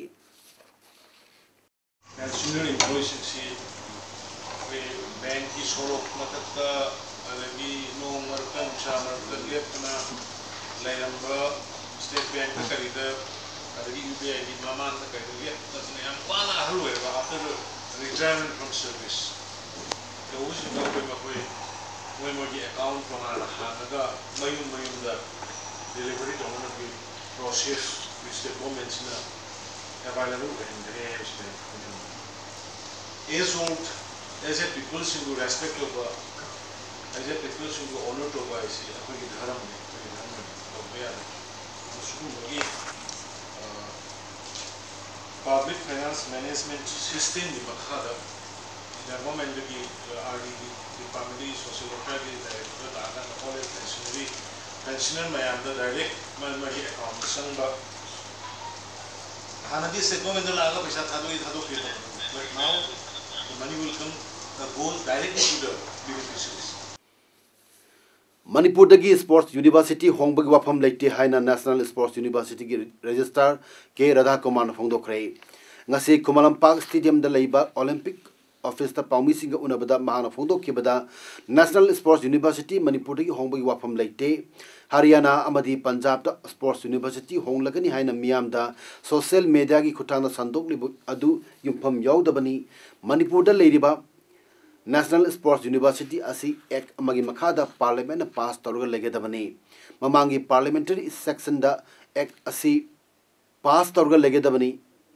ꯄꯦꯟꯁꯅꯔ ꯏꯝꯄ꯭ꯂꯣꯌꯤꯁꯤꯡꯁꯤ ꯑꯩꯈꯣꯏ ꯕꯦꯡꯛꯀꯤ ꯁꯣꯔꯣꯛ ꯃꯊꯛꯇ, ꯑꯗꯒꯤ ꯅꯣꯡ ꯃꯔꯛꯇ, ꯅꯨꯡꯁꯥ ꯃꯔꯛꯇ ꯂꯦꯞꯇꯅ ꯂꯩꯔꯝꯕ, ꯁ꯭ꯇꯦꯠ ꯕꯦꯡꯛꯇ ꯀꯔꯤꯗ, ꯑꯗꯒꯤ ꯌꯨ ꯕꯤ ꯑꯥꯏꯒꯤ ꯃꯃꯥꯡꯗ ꯀꯔꯤꯗ ꯂꯦꯞꯇꯅ ꯌꯥꯝ ꯋꯥꯅ ꯑꯍꯜ ꯑꯣꯏꯔꯕ, after retirement from service ꯇꯧꯕꯁꯤꯡꯗꯣ ꯑꯩꯈꯣꯏ ꯃꯈꯣꯏ ꯃꯣꯏ ꯃꯣꯏꯒꯤ ꯑꯦꯀꯥꯎꯟꯠ ꯇꯣꯉꯥꯟꯅ ꯍꯥꯡꯉꯒ ꯃꯌꯨꯝ ꯃꯌꯨꯝꯗ ꯗꯦꯂꯤꯚꯔꯤ ꯇꯧꯅꯕꯒꯤ ꯄ꯭ꯔꯣꯁꯦꯁ ꯁ꯭ꯇꯦꯠ ꯒꯣꯔꯃꯦꯟꯠꯁꯤꯅ ꯑꯦꯚꯥꯏꯂꯦꯕꯜ ꯑꯣꯏꯍꯟꯒꯅꯤ ꯍꯥꯏꯕꯁꯤꯗ ꯑꯩꯅ ꯈꯪꯖꯅꯤꯡꯉꯤ꯫ ꯑꯦꯖ ꯑꯣꯜꯗ, ꯑꯦꯖ ꯑꯦ ꯄꯤꯄꯜꯁꯤꯡꯕꯨ ꯔꯦꯁꯄꯦꯛ ꯇꯧꯕ, ꯑꯦꯖ ꯑꯦ ꯄꯤꯄꯜꯁꯤꯡꯕꯨ ꯑꯣꯅꯔ ꯇꯧꯕ ꯍꯥꯏꯁꯤ ꯑꯩꯈꯣꯏꯒꯤ ꯙꯔꯃꯅꯤ, ꯑꯩꯈꯣꯏꯒꯤ ꯙꯔꯃꯅꯤ, ꯇꯧꯕ ꯌꯥꯗꯦ꯫ ꯑꯗꯨ ꯁꯤꯒꯨꯝꯕꯒꯤ, ꯑ, ꯄꯕ꯭ꯂꯤꯛ ꯐꯥꯏꯅꯥꯟꯁ ꯃꯦꯅꯦꯖꯃꯦꯟꯠ ꯁꯤꯁꯇꯦꯝꯒꯤ ꯃꯈꯥꯗ ꯌꯥꯝ ꯒꯣꯔꯃꯦꯟꯗꯒꯤ, ꯑꯥꯔ ꯗꯤꯒꯤ ꯗꯤꯄꯥꯔꯠꯃꯦꯟꯗꯒꯤ ꯁꯣꯁꯤꯌꯦꯜ ꯋꯥꯔꯀꯔꯒꯤ ꯗꯥꯏꯔꯦꯛꯇꯔ ꯂꯥꯛꯑꯀꯥꯟꯗ ꯑꯣꯜ ꯑꯦꯖ ꯄꯦꯟꯁꯅꯔꯤ, ꯄꯦꯟꯁꯅꯔ ꯃꯌꯥꯝꯗ ꯗꯥꯏꯔꯦꯛ ꯃꯥ ꯃꯥꯒꯤ ꯑꯦꯀꯥꯎꯟꯗ ꯆꯪꯕ꯫ ꯍꯥꯟꯅꯗꯤ ꯁ꯭ꯇꯦꯠ ꯒꯣꯔꯃꯦꯟꯗ ꯂꯥꯛꯑꯒ ꯄꯩꯁꯥ ꯊꯥꯗꯣꯛꯏ ꯊꯥꯗꯣꯛꯇꯦ ꯇꯧꯕꯅꯤ, but now the money will come, uh, go directly to the beneficiaries. ꯃꯅꯤꯄꯨꯔꯗꯒꯤ ꯁ꯭ꯄꯣꯔꯠꯁ ꯌꯨꯅꯤꯚꯔꯁꯤꯇꯤ ꯍꯣꯡꯕꯒꯤ ꯋꯥꯐꯝ ꯂꯩꯇꯦ ꯍꯥꯏꯅ ꯅꯦꯁꯅꯦꯜ ꯁ꯭ꯄꯣꯔꯠꯁ ꯌꯨꯅꯤꯚꯔꯁꯤꯇꯤꯒꯤ ꯔꯦꯖꯤꯁꯇ꯭ꯔꯥꯔ ꯀꯦ ꯔꯥꯙꯥꯀꯨꯃꯥꯔꯅ ꯐꯣꯡꯗꯣꯛꯈ꯭ꯔꯦ꯫ ꯉꯁꯤ ꯈꯨꯃꯟ ꯂꯝꯄꯥꯛ ꯁ꯭ꯇꯦꯗꯤꯌꯝꯗ ꯂꯩꯕ ꯑꯣꯂꯤꯝꯄꯤꯛ ꯑꯣꯐꯤꯁꯇ ꯄꯥꯎꯃꯤꯁꯤꯡꯒ ꯎꯅꯕꯗ ꯃꯍꯥꯛꯅ ꯐꯣꯡꯗꯣꯛꯈꯤꯕꯗ, ꯅꯦꯁꯅꯦꯜ ꯁ꯭ꯄꯣꯔꯠꯁ ꯌꯨꯅꯤꯚꯔꯁꯤꯇꯤ ꯃꯅꯤꯄꯨꯔꯗꯒꯤ ꯍꯣꯡꯕꯒꯤ ꯋꯥꯐꯝ ꯂꯩꯇꯦ꯫ ꯍꯔꯤꯌꯥꯅꯥ ꯑꯃꯗꯤ ꯄꯟꯖꯥꯕꯇ ꯁ꯭ꯄꯣꯔꯠꯁ ꯌꯨꯅꯤꯚꯔꯁꯤꯇꯤ ꯍꯣꯡꯂꯒꯅꯤ ꯍꯥꯏꯅ ꯃꯤꯌꯥꯝꯗ ꯁꯣꯁꯤꯌꯦꯜ ꯃꯦꯗꯤꯌꯥꯒꯤ ꯈꯨꯠꯊꯥꯡꯗ ꯁꯟꯗꯣꯛꯂꯤꯕ ꯑꯗꯨ ꯌꯨꯝꯐꯝ ꯌꯥꯎꯗꯕꯅꯤ꯫ ꯃꯅꯤꯄꯨꯔꯗ ꯂꯩꯔꯤꯕ ꯅꯦꯁꯅꯦꯜ ꯁ꯭ꯄꯣꯔꯠꯁ ꯌꯨꯅꯤꯚꯔꯁꯤꯇꯤ ꯑꯁꯤ ꯑꯦꯛ ꯑꯃꯒꯤ ꯃꯈꯥꯗ ꯄꯥꯔꯂꯤꯌꯥꯃꯦꯟꯅ ꯄꯥꯁ ꯇꯧꯔꯒ ꯂꯩꯒꯗꯕꯅꯤ꯫ ꯃꯃꯥꯡꯒꯤ ꯄꯥꯔꯂꯤꯌꯥꯃꯦꯟꯇꯔꯤ ꯁꯦꯁꯟꯗ ꯑꯦꯛ ꯑꯁꯤ ꯄꯥꯁ ꯇꯧꯔꯒ ꯂꯩꯒꯗꯕꯅꯤ꯫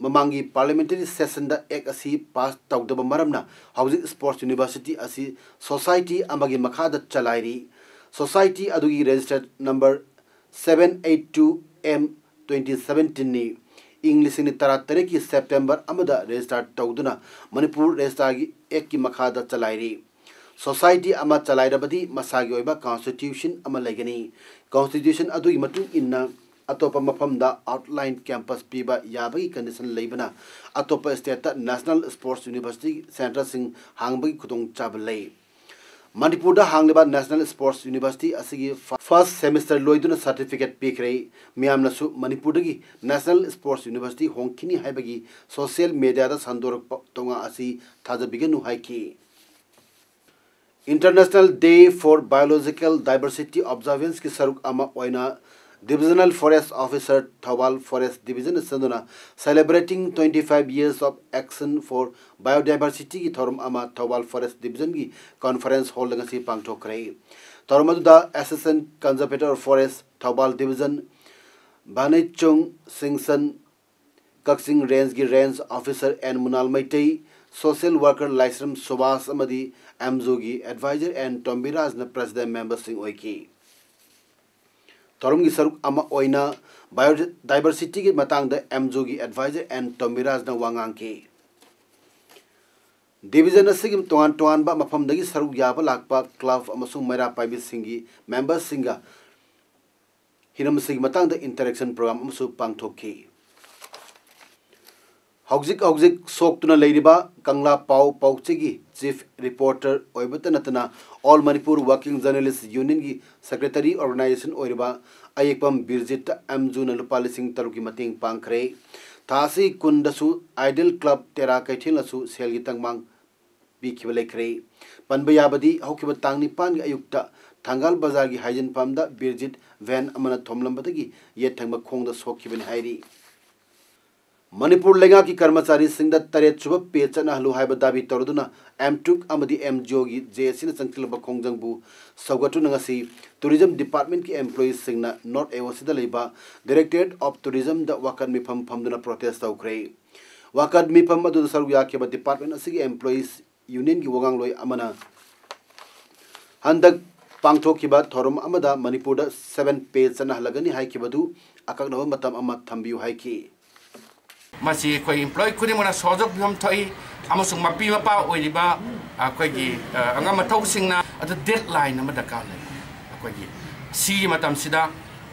ꯃꯃꯥꯡꯒꯤ ꯄꯥꯔꯂꯤꯌꯥꯃꯦꯟꯇꯔꯤ ꯁꯦꯁꯟꯗ ꯑꯦꯛ ꯑꯁꯤ ꯄꯥꯁ ꯇꯧꯗꯕ ꯃꯔꯝꯅ ꯍꯧꯖꯤꯛ ꯁ꯭ꯄꯣꯔꯠꯁ ꯌꯨꯅꯤꯚꯔꯁꯤꯇꯤ ꯑꯁꯤ ꯁꯣꯁꯥꯏꯇꯤ ꯑꯃꯒꯤ ꯃꯈꯥꯗ ꯆꯂꯥꯏꯔꯤ꯫ ꯁꯣꯁꯥꯏꯇꯤ ꯑꯗꯨꯒꯤ register number seven eight two M twenty seventeen ꯅꯤ꯫ ꯏꯪ ꯂꯤꯁꯤꯡ ꯑꯅꯤ ꯇꯔꯥꯇꯔꯦꯠꯀꯤ ꯁꯦꯞꯇꯦꯝꯕꯔ ꯑꯃꯗ ꯔꯦꯖꯤꯁꯇꯥꯔ ꯇꯧꯗꯨꯅ ꯃꯅꯤꯄꯨꯔ ꯔꯦꯖꯤꯁꯇꯥꯔꯒꯤ ꯑꯦꯛꯀꯤ ꯃꯈꯥꯗ ꯆꯂꯥꯏꯔꯤ꯫ ꯁꯣꯁꯥꯏꯇꯤ ꯑꯃ ꯆꯂꯥꯏꯔꯕꯗꯤ ꯃꯁꯥꯒꯤ ꯑꯣꯏꯕ ꯀꯟꯁꯇꯤꯇ꯭ꯌꯨꯁꯟ ꯑꯃ ꯂꯩꯒꯅꯤ꯫ ꯀꯟꯁꯇꯤꯇ꯭ꯌꯨꯁꯟ ꯑꯗꯨꯒꯤ ꯃꯇꯨꯡ ꯏꯟꯅ ꯑꯇꯣꯞꯄ ꯃꯐꯝꯗ ꯑꯥꯎꯠꯂꯥꯏꯟ ꯀꯦꯝꯄꯁ ꯄꯤꯕ ꯌꯥꯕꯒꯤ ꯀꯟꯗꯤꯁꯟ ꯂꯩꯕꯅ ꯑꯇꯣꯞꯄ ꯁ꯭ꯇꯦꯠꯇ ꯅꯦꯁꯅꯦꯜ ꯁ꯭ꯄꯣꯔꯠꯁ ꯌꯨꯅꯤꯚꯔꯁꯤꯇꯤ ꯁꯦꯟꯇꯔꯁꯤꯡ ꯍꯥꯡꯕꯒꯤ ꯈꯨꯗꯣꯡꯆꯥꯕ ꯂꯩ꯫ ꯃꯅꯤꯄꯨꯔꯗ ꯍꯥꯡꯂꯤꯕ ꯅꯦꯁꯅꯦꯜ ꯁ꯭ꯄꯣꯔꯠꯁ ꯌꯨꯅꯤꯚꯔꯁꯤꯇꯤ ꯑꯁꯤꯒꯤ ꯐ-, ꯐꯥꯔꯁꯠ ꯁꯦꯃꯤꯁꯇꯔ ꯂꯣꯏꯗꯨꯅ ꯁꯥꯔꯇꯤꯐꯤꯀꯦꯠ ꯄꯤꯈ꯭ꯔꯦ꯫ ꯃꯤꯌꯥꯝꯅꯁꯨ ꯃꯅꯤꯄꯨꯔꯗꯒꯤ ꯅꯦꯁꯅꯦꯜ ꯁ꯭ꯄꯣꯔꯠꯁ ꯌꯨꯅꯤꯚꯔꯁꯤꯇꯤ ꯍꯣꯡꯈꯤꯅꯤ ꯍꯥꯏꯕꯒꯤ ꯁꯣꯁꯤꯌꯦꯜ ꯃꯦꯗꯤꯌꯥꯗ ꯁꯟꯗꯣꯔꯛꯄ ꯇꯣꯉꯥ ꯑꯁꯤ ꯊꯥꯖꯕꯤꯒꯅꯨ ꯍꯥꯏꯈꯤ꯫ International Day for Biological Diversity Observanceꯀꯤ ꯁꯔꯨꯛ ꯑꯃ ꯑꯣꯏꯅ Divisional Forest Officer, Thoubal Forest Division ꯆꯪꯗꯨꯅ Celebrating twenty five years of Action for Biodiversityꯒꯤ ꯊꯧꯔꯝ ꯑꯃ ꯊꯧꯕꯥꯜ Forest Divisionꯒꯤ conference hallꯗ ꯉꯁꯤ ꯄꯥꯡꯊꯣꯛꯈ꯭ꯔꯦ꯫ ꯊꯧꯔꯝ ꯑꯗꯨꯗ Assistant Conservator of Forest, Thoubal Division, Vanichung Singson, Kakching ꯔꯦꯟꯖꯀꯤ range officer N Munal Meitei, social worker Laishram Subash ꯑꯃꯗꯤ ꯑꯦꯝꯖꯨꯒꯤ advisor ꯑꯦꯟ ꯇꯣꯝꯕꯤꯔꯥꯖꯅ president memberꯁꯤꯡ ꯑꯣꯏꯈꯤ꯫ ꯊꯧꯔꯝꯒꯤ ꯁꯔꯨꯛ ꯑꯃ ꯑꯣꯏꯅ biodiversityꯒꯤ ꯃꯇꯥꯡꯗ ꯑꯦꯝꯖꯨꯒꯤ advisor ꯑꯦꯟ ꯇꯣꯝꯕꯤꯔꯥꯖꯅ ꯋꯥ ꯉꯥꯡꯈꯤ꯫ Division ꯑꯁꯤꯒꯤ ꯇꯣꯉꯥꯟ ꯇꯣꯉꯥꯟꯕ ꯃꯐꯝꯗꯒꯤ ꯁꯔꯨꯛ ꯌꯥꯕ ꯂꯥꯛꯄ club ꯑꯃꯁꯨꯡ ꯃꯩꯔꯥ ꯄꯥꯏꯕꯤꯁꯤꯡꯒꯤ memberꯁꯤꯡꯒ ꯍꯤꯔꯝ ꯑꯁꯤꯒꯤ ꯃꯇꯥꯡꯗ interaction program ꯑꯃꯁꯨ ꯄꯥꯡꯊꯣꯛꯈꯤ꯫ ꯍꯧꯖꯤꯛ ꯍꯧꯖꯤꯛ ꯁꯣꯛꯇꯨꯅ ꯂꯩꯔꯤꯕ ꯀꯪꯂꯥ ꯄꯥꯎ ꯄꯥꯎꯆꯦꯒꯤ chief reporter ꯑꯣꯏꯕꯇ ꯅꯠꯇꯅ All Manipur Working Journalist Unionꯒꯤ secretary organization ꯑꯣꯏꯔꯤꯕ ꯑꯌꯦꯛꯄꯝ ꯕꯤꯔꯖꯤꯠꯇ ꯑꯦꯝꯖꯨꯅ ꯂꯨꯄꯥ ꯂꯤꯁꯤꯡ ꯇꯔꯨꯛꯀꯤ ꯃꯇꯦꯡ ꯄꯥꯡꯈ꯭ꯔꯦ꯫ ꯊꯥ ꯑꯁꯤ ꯀꯨꯟꯗꯁꯨ Ideal Club ꯇꯦꯔꯥ ꯀꯩꯊꯦꯜꯅꯁꯨ ꯁꯦꯜꯒꯤ ꯇꯦꯡꯕꯥꯡ ꯄꯤꯈꯤꯕ ꯂꯩꯈ꯭ꯔꯦ꯫ ꯄꯟꯕ ꯌꯥꯕꯗꯤ ꯍꯧꯈꯤꯕ ꯇꯥꯡ ꯅꯤꯄꯥꯟꯒꯤ ꯑꯌꯨꯛꯇ ꯊꯪꯒꯥꯜ ꯕꯖꯥꯔꯒꯤ ꯍꯥꯏꯖꯤꯟꯐꯝꯗ ꯕꯤꯔꯖꯤꯠ van ꯑꯃꯅ ꯊꯣꯝꯂꯝꯕꯗꯒꯤ ꯌꯦꯠ ꯊꯪꯕ ꯈꯣꯡꯗ ꯁꯣꯛꯈꯤꯕꯅꯤ ꯍꯥꯏꯔꯤ꯫ ꯃꯅꯤꯄꯨꯔ ꯂꯩꯉꯥꯛꯀꯤ ꯀꯔꯃꯆꯥꯔꯤꯁꯤꯡꯗ ꯇꯔꯦꯠ ꯁꯨꯕ pay ꯆꯠꯅꯍꯜꯂꯨ ꯍꯥꯏꯕ ꯗꯥꯕꯤ ꯇꯧꯔꯗꯨꯅ ꯑꯦꯝꯇ꯭ꯔꯨꯛ ꯑꯃꯗꯤ ꯑꯦꯝꯖꯤꯑꯣꯒꯤ ꯖꯦ ꯑꯦ ꯁꯤꯅ ꯆꯪꯁꯤꯜꯂꯕ ꯈꯣꯡꯖꯪꯕꯨ ꯁꯧꯒꯠꯇꯨꯅ ꯉꯁꯤ tourism departmentꯀꯤ employeeꯁꯤꯡꯅ North A O Cꯗ ꯂꯩꯕ Directorate of Tourismꯗ ꯋꯥꯀꯠ ꯃꯤꯐꯝ ꯐꯝꯗꯨꯅ protest ꯇꯧꯈ꯭ꯔꯦ꯫ ꯋꯥꯀꯠ ꯃꯤꯐꯝ ꯑꯗꯨꯗ ꯁꯔꯨꯛ ꯌꯥꯈꯤꯕ department ꯑꯁꯤꯒꯤ employees unionꯒꯤ ꯋꯥꯉꯥꯡꯂꯣꯏ ꯑꯃꯅ ꯍꯟꯗꯛ ꯄꯥꯡꯊꯣꯛꯈꯤꯕ ꯊꯧꯔꯝ ꯑꯃꯗ ꯃꯅꯤꯄꯨꯔꯗ seven pay ꯆꯠꯅꯍꯜꯂꯒꯅꯤ ꯍꯥꯏꯈꯤꯕꯗꯨ ꯑꯀꯛꯅꯕ ꯃꯇꯝ ꯑꯃ ꯊꯝꯕꯤꯌꯨ ꯍꯥꯏꯈꯤ꯫ ꯃꯁꯤ ꯑꯩꯈꯣꯏ employee ꯈꯨꯗꯤꯡꯃꯛꯅ ꯁꯍꯖꯣꯛ ꯐꯤꯕꯝ ꯊꯣꯛꯏ ꯑꯃꯁꯨꯡ ꯃꯄꯤ ꯃꯄꯥ ꯑꯣꯏꯔꯤꯕ ꯑꯩꯈꯣꯏꯒꯤ, ꯑ, ꯑꯉꯝ ꯑꯊꯧꯁꯤꯡꯅ ꯑꯗꯨ deadline ꯑꯃ ꯗꯔꯀꯥꯔ ꯂꯩ꯫ ꯑꯩꯈꯣꯏꯒꯤ ꯁꯤꯒꯤ ꯃꯇꯝꯁꯤꯗ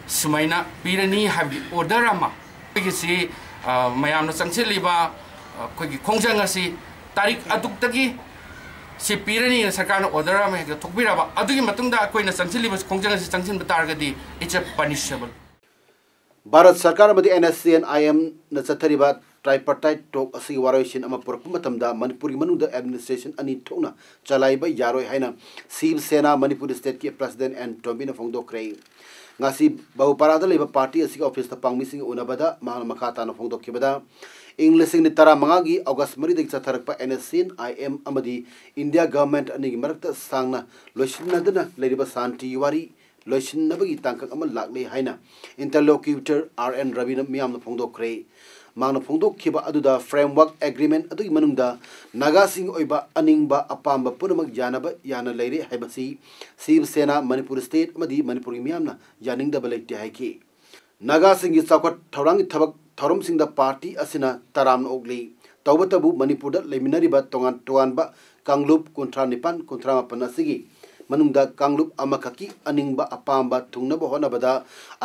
ꯁꯨꯃꯥꯏꯅ ꯄꯤꯔꯅꯤ ꯍꯥꯏꯕꯒꯤ order ꯑꯃ ꯑꯩꯈꯣꯏꯒꯤꯁꯤ, ꯑ, ꯃꯌꯥꯝꯅ ꯆꯪꯁꯤꯜꯂꯤꯕ, ꯑ, ꯑꯩꯈꯣꯏꯒꯤ ꯈꯣꯡꯖꯪ ꯑꯁꯤ ꯇꯥꯔꯤꯛ ꯑꯗꯨꯛꯇꯒꯤ ꯁꯤ ꯄꯤꯔꯅꯤꯅ ꯁꯔꯀꯥꯔꯅ order ꯑꯃ ꯍꯦꯛꯇ ꯊꯣꯛꯄꯤꯔꯕ, ꯑꯗꯨꯒꯤ ꯃꯇꯨꯡꯗ ꯑꯩꯈꯣꯏꯅ ꯆꯪꯁꯤꯜꯂꯤꯕ ꯈꯣꯡꯖꯪ ꯑꯁꯤ ꯆꯪꯁꯤꯟꯕ ꯇꯥꯔꯒꯗꯤ it's a punishable꯫ ꯚꯥꯔꯠ ꯁꯔꯀꯥꯔ ꯑꯃꯗꯤ NSCN-IMꯅ ꯆꯠꯊꯔꯤꯕ tripartite talk ꯑꯁꯤꯒꯤ ꯋꯥꯔꯣꯏꯁꯤꯟ ꯑꯃ ꯄꯨꯔꯛꯄ ꯃꯇꯝꯗ ꯃꯅꯤꯄꯨꯔꯒꯤ ꯃꯅꯨꯡꯗ administration ꯑꯅꯤ ꯊꯣꯛꯅ ꯆꯂꯥꯏꯕ ꯌꯥꯔꯣꯏ ꯍꯥꯏꯅ ꯁꯤꯕ ꯁꯦꯅꯥ ꯃꯅꯤꯄꯨꯔ stateꯀꯤ president ꯑꯦꯟ ꯇꯣꯝꯕꯤꯅ ꯐꯣꯡꯗꯣꯛꯈ꯭ꯔꯦ꯫ ꯉꯁꯤ ꯕꯍꯨꯄꯥꯔꯥꯗ ꯂꯩꯕ party ꯑꯁꯤꯒꯤ officeꯇ ꯄꯥꯎꯃꯤꯁꯤꯡꯒ ꯎꯅꯕꯗ ꯃꯍꯥꯛꯅ ꯃꯈꯥ ꯇꯥꯅ ꯐꯣꯡꯗꯣꯛꯈꯤꯕꯗ, ꯏꯪ ꯂꯤꯁꯤꯡ ꯑꯅꯤ ꯇꯔꯥꯃꯉꯥꯒꯤ August ꯃꯔꯤꯗꯒꯤ ꯆꯠꯊꯔꯛꯄ NSCN-IM ꯑꯃꯗꯤ India government ꯑꯅꯤꯒꯤ ꯃꯔꯛꯇ ꯁꯥꯡꯅ ꯂꯣꯏꯁꯤꯟꯅꯗꯅ ꯂꯩꯔꯤꯕ ꯁꯥꯟꯇꯤꯒꯤ ꯋꯥꯔꯤ ꯂꯣꯏꯁꯤꯟꯅꯕꯒꯤ ꯇꯥꯡꯀꯛ ꯑꯃ ꯂꯥꯛꯂꯦ ꯍꯥꯏꯅ interlocutor ꯑꯥꯔ ꯑꯦꯟ ꯔꯕꯤꯅ ꯃꯤꯌꯥꯝꯅ ꯐꯣꯡꯗꯣꯛꯈ꯭ꯔꯦ꯫ ꯃꯍꯥꯛꯅ ꯐꯣꯡꯗꯣꯛꯈꯤꯕ ꯑꯗꯨꯗ framework agreement ꯑꯗꯨꯒꯤ ꯃꯅꯨꯡꯗ ꯅꯥꯒꯥꯁꯤꯡꯒꯤ ꯑꯣꯏꯕ ꯑꯅꯤꯡꯕ ꯑꯄꯥꯝꯕ ꯄꯨꯝꯅꯃꯛ ꯌꯥꯅꯕ ꯌꯥꯅ ꯂꯩꯔꯦ ꯍꯥꯏꯕꯁꯤ ꯁꯤꯕ ꯁꯦꯅꯥ ꯃꯅꯤꯄꯨꯔ state ꯑꯃꯗꯤ ꯃꯅꯤꯄꯨꯔꯒꯤ ꯃꯤꯌꯥꯝꯅ ꯌꯥꯅꯤꯡꯗꯕ ꯂꯩꯇꯦ ꯍꯥꯏꯈꯤ꯫ ꯅꯥꯒꯥꯁꯤꯡꯒꯤ ꯆꯥꯎꯈꯠ ꯊꯧꯔꯥꯡꯒꯤ ꯊꯕꯛ ꯊꯧꯔꯝꯁꯤꯡꯗ party ꯑꯁꯤꯅ ꯇꯔꯥꯝꯅ ꯑꯣꯛꯂꯤ꯫ ꯇꯧꯕꯇꯕꯨ ꯃꯅꯤꯄꯨꯔꯗ ꯂꯩꯃꯤꯟꯅꯔꯤꯕ ꯇꯣꯉꯥꯟ ꯇꯣꯉꯥꯟꯕ ꯀꯥꯡꯂꯨꯞ ꯀꯨꯟꯊ꯭ꯔꯥ ꯅꯤꯄꯥꯟ, ꯀꯨꯟꯊ꯭ꯔꯥ ꯃꯥꯄꯟ ꯑꯁꯤꯒꯤ ꯃꯅꯨꯡꯗ ꯀꯥꯡꯂꯨꯞ ꯑꯃꯈꯛꯀꯤ ꯑꯅꯤꯡꯕ ꯑꯄꯥꯝꯕ ꯊꯨꯡꯅꯕ ꯍꯣꯠꯅꯕꯗ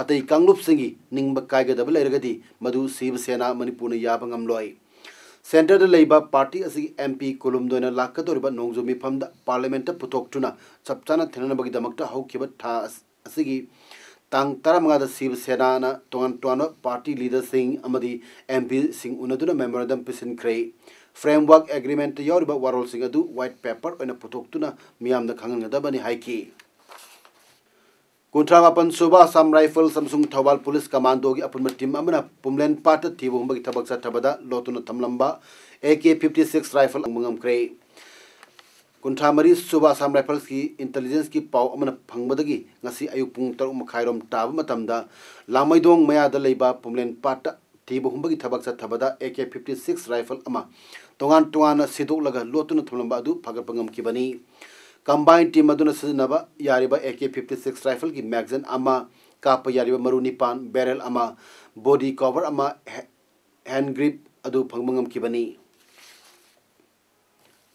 ꯑꯇꯩ ꯀꯥꯡꯂꯨꯞꯁꯤꯡꯒꯤ ꯅꯤꯡꯕ ꯀꯥꯏꯒꯗꯕ ꯂꯩꯔꯒꯗꯤ ꯃꯗꯨ ꯁꯤꯕ ꯁꯦꯅꯥ ꯃꯅꯤꯄꯨꯔꯅ ꯌꯥꯕ ꯉꯝꯂꯣꯏ꯫ ꯁꯦꯟꯇꯔꯗ ꯂꯩꯕ ꯄꯥꯔꯇꯤ ꯑꯁꯤꯒꯤ ꯑꯦꯝ ꯄꯤ ꯀꯨꯂꯨꯝꯗꯣꯏꯅ ꯂꯥꯛꯀꯗꯧꯔꯤꯕ ꯅꯣꯡꯖꯨ ꯃꯤꯐꯝꯗ ꯄꯥꯔꯂꯤꯌꯥꯃꯦꯟꯠꯇ ꯄꯨꯊꯣꯛꯇꯨꯅ ꯆꯞ ꯆꯥꯅ ꯊꯦꯡꯅꯅꯕꯒꯤꯗꯃꯛꯇ ꯍꯧꯈꯤꯕ ꯊꯥ ꯑꯁ-, ꯑꯁꯤꯒꯤ ꯇꯥꯡ ꯇꯔꯥꯃꯉꯥꯗ ꯁꯤꯕ ꯁꯦꯅꯥꯅ ꯇꯣꯉꯥꯟ ꯇꯣꯉꯥꯟꯕ ꯄꯥꯔꯇꯤ ꯂꯤꯗꯔꯁꯤꯡ ꯑꯃꯗꯤ ꯑꯦꯝ ꯄꯤꯁꯤꯡ ꯎꯅꯗꯨꯅ ꯃꯦꯃꯣꯔꯦꯟꯗꯝ ꯄꯤꯁꯤꯟꯈ꯭ꯔꯦ꯫ ꯐ꯭ꯔꯦꯝꯋꯥꯔꯛ ꯑꯦꯒ꯭ꯔꯤꯃꯦꯟꯠꯇ ꯌꯥꯎꯔꯤꯕ ꯋꯥꯔꯣꯜꯁꯤꯡ ꯑꯗꯨ ꯋꯥꯏꯠ ꯄꯦꯄꯔ ꯑꯣꯏꯅ ꯄꯨꯊꯣꯛꯇꯨꯅ ꯃꯤꯌꯥꯝꯗ ꯈꯪꯍꯟꯒꯗꯕꯅꯤ ꯍꯥꯏꯈꯤ꯫ ꯀꯨꯟꯊ꯭ꯔꯥ ꯃꯥꯄꯟ ꯁꯨꯕ ꯑꯁꯥꯝ ꯔꯥꯏꯐꯜꯁ ꯑꯃꯁꯨꯡ ꯊꯧꯕꯥꯜ ꯄꯨꯂꯤꯁ ꯀꯃꯥꯟꯗꯣꯒꯤ ꯑꯄꯨꯟꯕ ꯇꯤꯝ ꯑꯃꯅ ꯄꯨꯝꯂꯦꯟ ꯄꯥꯠꯇ ꯊꯤꯕ ꯍꯨꯝꯕꯒꯤ ꯊꯕꯛ ꯆꯠꯊꯕꯗ ꯂꯣꯠꯇꯨꯅ ꯊꯝꯂꯝꯕ A K fifty six rifle ꯐꯪꯕ ꯉꯝꯈ꯭ꯔꯦ꯫ ꯀꯨꯟꯊ꯭ꯔꯥ ꯃꯔꯤ ꯁꯨꯕ ꯑꯁꯥꯝ ꯔꯥꯏꯐꯜꯁꯀꯤ ꯏꯟꯇꯦꯂꯤꯖꯦꯟꯁꯀꯤ ꯄꯥꯎ ꯑꯃꯅ ꯐꯪꯕꯗꯒꯤ ꯉꯁꯤ ꯑꯌꯨꯛ ꯄꯨꯡ ꯇꯔꯨꯛ ꯃꯈꯥꯏꯔꯣꯝ ꯇꯥꯕ ꯃꯇꯝꯗ ꯂꯥꯡꯃꯩꯗꯣꯡ ꯃꯌꯥꯗ ꯂꯩꯕ ꯄꯨꯝꯂꯦꯟ ꯄꯥꯠꯇ ꯊꯤꯕ ꯍꯨꯝꯕꯒꯤ ꯊꯕꯛ ꯆꯠꯊꯕꯗ ꯑꯦ ꯀꯦ ꯐꯤꯐꯇꯤ ꯁꯤꯛꯁ ꯔꯥꯏꯐꯜ ꯑꯃ ꯇꯣꯉꯥꯟ ꯇꯣꯉꯥꯟꯅ ꯁꯤꯗꯣꯛꯂꯒ ꯂꯣꯠꯇꯨꯅ ꯊꯝꯂꯝꯕ ꯑꯗꯨ ꯐꯥꯒꯠꯄ ꯉꯝꯈꯤꯕꯅꯤ꯫ ꯀꯝꯕꯥꯏꯟ ꯇꯤꯝ ꯑꯗꯨꯅ ꯁꯤꯖꯤꯟꯅꯕ ꯌꯥꯔꯤꯕ ꯑꯦ ꯀꯦ ꯐꯤꯐꯇꯤ ꯁꯤꯛꯁ ꯔꯥꯏꯐꯜꯒꯤ ꯃꯦꯒꯥꯖꯤꯟ ꯑꯃ, ꯀꯥꯞꯄ ꯌꯥꯔꯤꯕ ꯃꯔꯨ ꯅꯤꯄꯥꯟ, ꯕꯦꯔꯦꯜ ꯑꯃ, ꯕꯣꯗꯤ ꯀꯣꯚꯔ ꯑꯃ, ꯍꯦ-, ꯍꯦꯟ ꯒ꯭ꯔꯤꯞ ꯑꯗꯨ ꯐꯪꯕ ꯉꯝꯈꯤꯕꯅꯤ꯫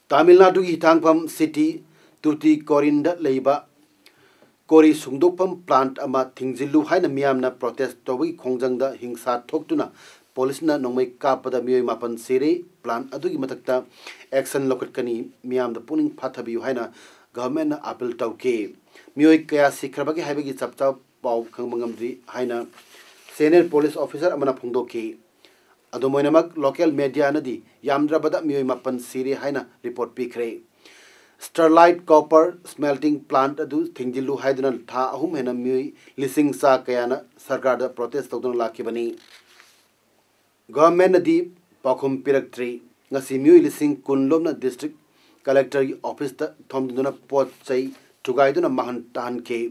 ꯇꯥꯃꯤꯜ ꯅꯥꯗꯨꯒꯤ ꯍꯤꯊꯥꯡꯐꯝ ꯁꯤꯇꯤ ꯇꯨꯇꯤꯀꯣꯔꯤꯟꯗ ꯂꯩꯕ ꯀꯣꯔꯤ ꯁꯨꯡꯗꯣꯛꯐꯝ ꯄ꯭ꯂꯥꯟꯠ ꯑꯃ ꯊꯤꯡꯖꯤꯜꯂꯨ ꯍꯥꯏꯅ ꯃꯤꯌꯥꯝꯅ ꯄ꯭ꯔꯣꯇꯦꯁ ꯇꯧꯕꯒꯤ ꯈꯣꯡꯖꯪꯗ ꯍꯤꯡꯁꯥ ꯊꯣꯛꯇꯨꯅ ꯄꯨꯂꯤꯁꯅ ꯅꯣꯡꯃꯩ ꯀꯥꯞꯄꯗ ꯃꯤꯑꯣꯏ ꯃꯥꯄꯟ ꯁꯤꯔꯦ꯫ ꯄ꯭ꯂꯥꯟꯠ ꯑꯗꯨꯒꯤ ꯃꯊꯛꯇ ꯑꯦꯛꯁꯟ ꯂꯧꯈꯠꯀꯅꯤ, ꯃꯤꯌꯥꯝꯗ ꯄꯨꯛꯅꯤꯡ ꯐꯥꯊꯕꯤꯌꯨ ꯍꯥꯏꯅ ꯒꯚꯔꯟꯃꯦꯟꯠꯅ ꯑꯥꯄꯤꯜ ꯇꯧꯈꯤ꯫ ꯃꯤꯑꯣꯏ ꯀꯌꯥ ꯁꯤꯈ꯭ꯔꯕꯒꯦ ꯍꯥꯏꯕꯒꯤ ꯆꯞ ꯆꯥꯕ ꯄꯥꯎ ꯈꯪꯕ ꯉꯝꯗ꯭ꯔꯤ ꯍꯥꯏꯅ ꯁꯦꯅꯤꯌꯔ ꯄꯨꯂꯤꯁ ꯑꯣꯐꯤꯁꯥꯔ ꯑꯃꯅ ꯐꯣꯡꯗꯣꯛꯈꯤ꯫ ꯑꯗꯨꯝ ꯑꯣꯏꯅꯃꯛ, ꯂꯣꯀꯦꯜ ꯃꯦꯗꯤꯌꯥꯅꯗꯤ ꯌꯥꯝꯗ꯭ꯔꯕꯗ ꯃꯤꯑꯣꯏ ꯃꯥꯄꯟ ꯁꯤꯔꯦ ꯍꯥꯏꯅ ꯔꯤꯄꯣꯔꯠ ꯄꯤꯈ꯭ꯔꯦ꯫ ꯁ꯭ꯇꯔꯂꯥꯏꯠ ꯀꯣꯄꯔ ꯁ꯭ꯃꯦꯜꯇꯤꯡ ꯄ꯭ꯂꯥꯟꯠ ꯑꯗꯨ ꯊꯤꯡꯖꯤꯜꯂꯨ ꯍꯥꯏꯗꯨꯅ ꯊꯥ ꯑꯍꯨꯝ ꯍꯦꯟꯅ ꯃꯤꯑꯣꯏ ꯂꯤꯁꯤꯡ ꯆꯥ ꯀꯌꯥꯅ ꯁꯔꯀꯥꯔꯗ ꯄ꯭ꯔꯣꯇꯦꯁ ꯇꯧꯗꯨꯅ ꯂꯥꯛꯈꯤꯕꯅꯤ꯫ ꯒꯚꯔꯟꯃꯦꯟꯠꯅꯗꯤ ꯄꯥꯎꯈꯨꯝ ꯄꯤꯔꯛꯇ꯭ꯔꯤ꯫ ꯉꯁꯤ ꯃꯤꯑꯣꯏ ꯂꯤꯁꯤꯡ ꯀꯨꯟ ꯂꯣꯝꯅ ꯗꯤꯁꯇ꯭ꯔꯤꯛ ꯀꯂꯦꯛꯇꯔꯒꯤ ꯑꯣꯐꯤꯁꯇ ꯊꯣꯝꯖꯤꯟꯗꯨꯅ ꯄꯣꯠ ꯆꯩ ꯊꯨꯒꯥꯏꯗꯨꯅ ꯃꯥꯡꯍꯟ ꯇꯥꯍꯟꯈꯤ꯫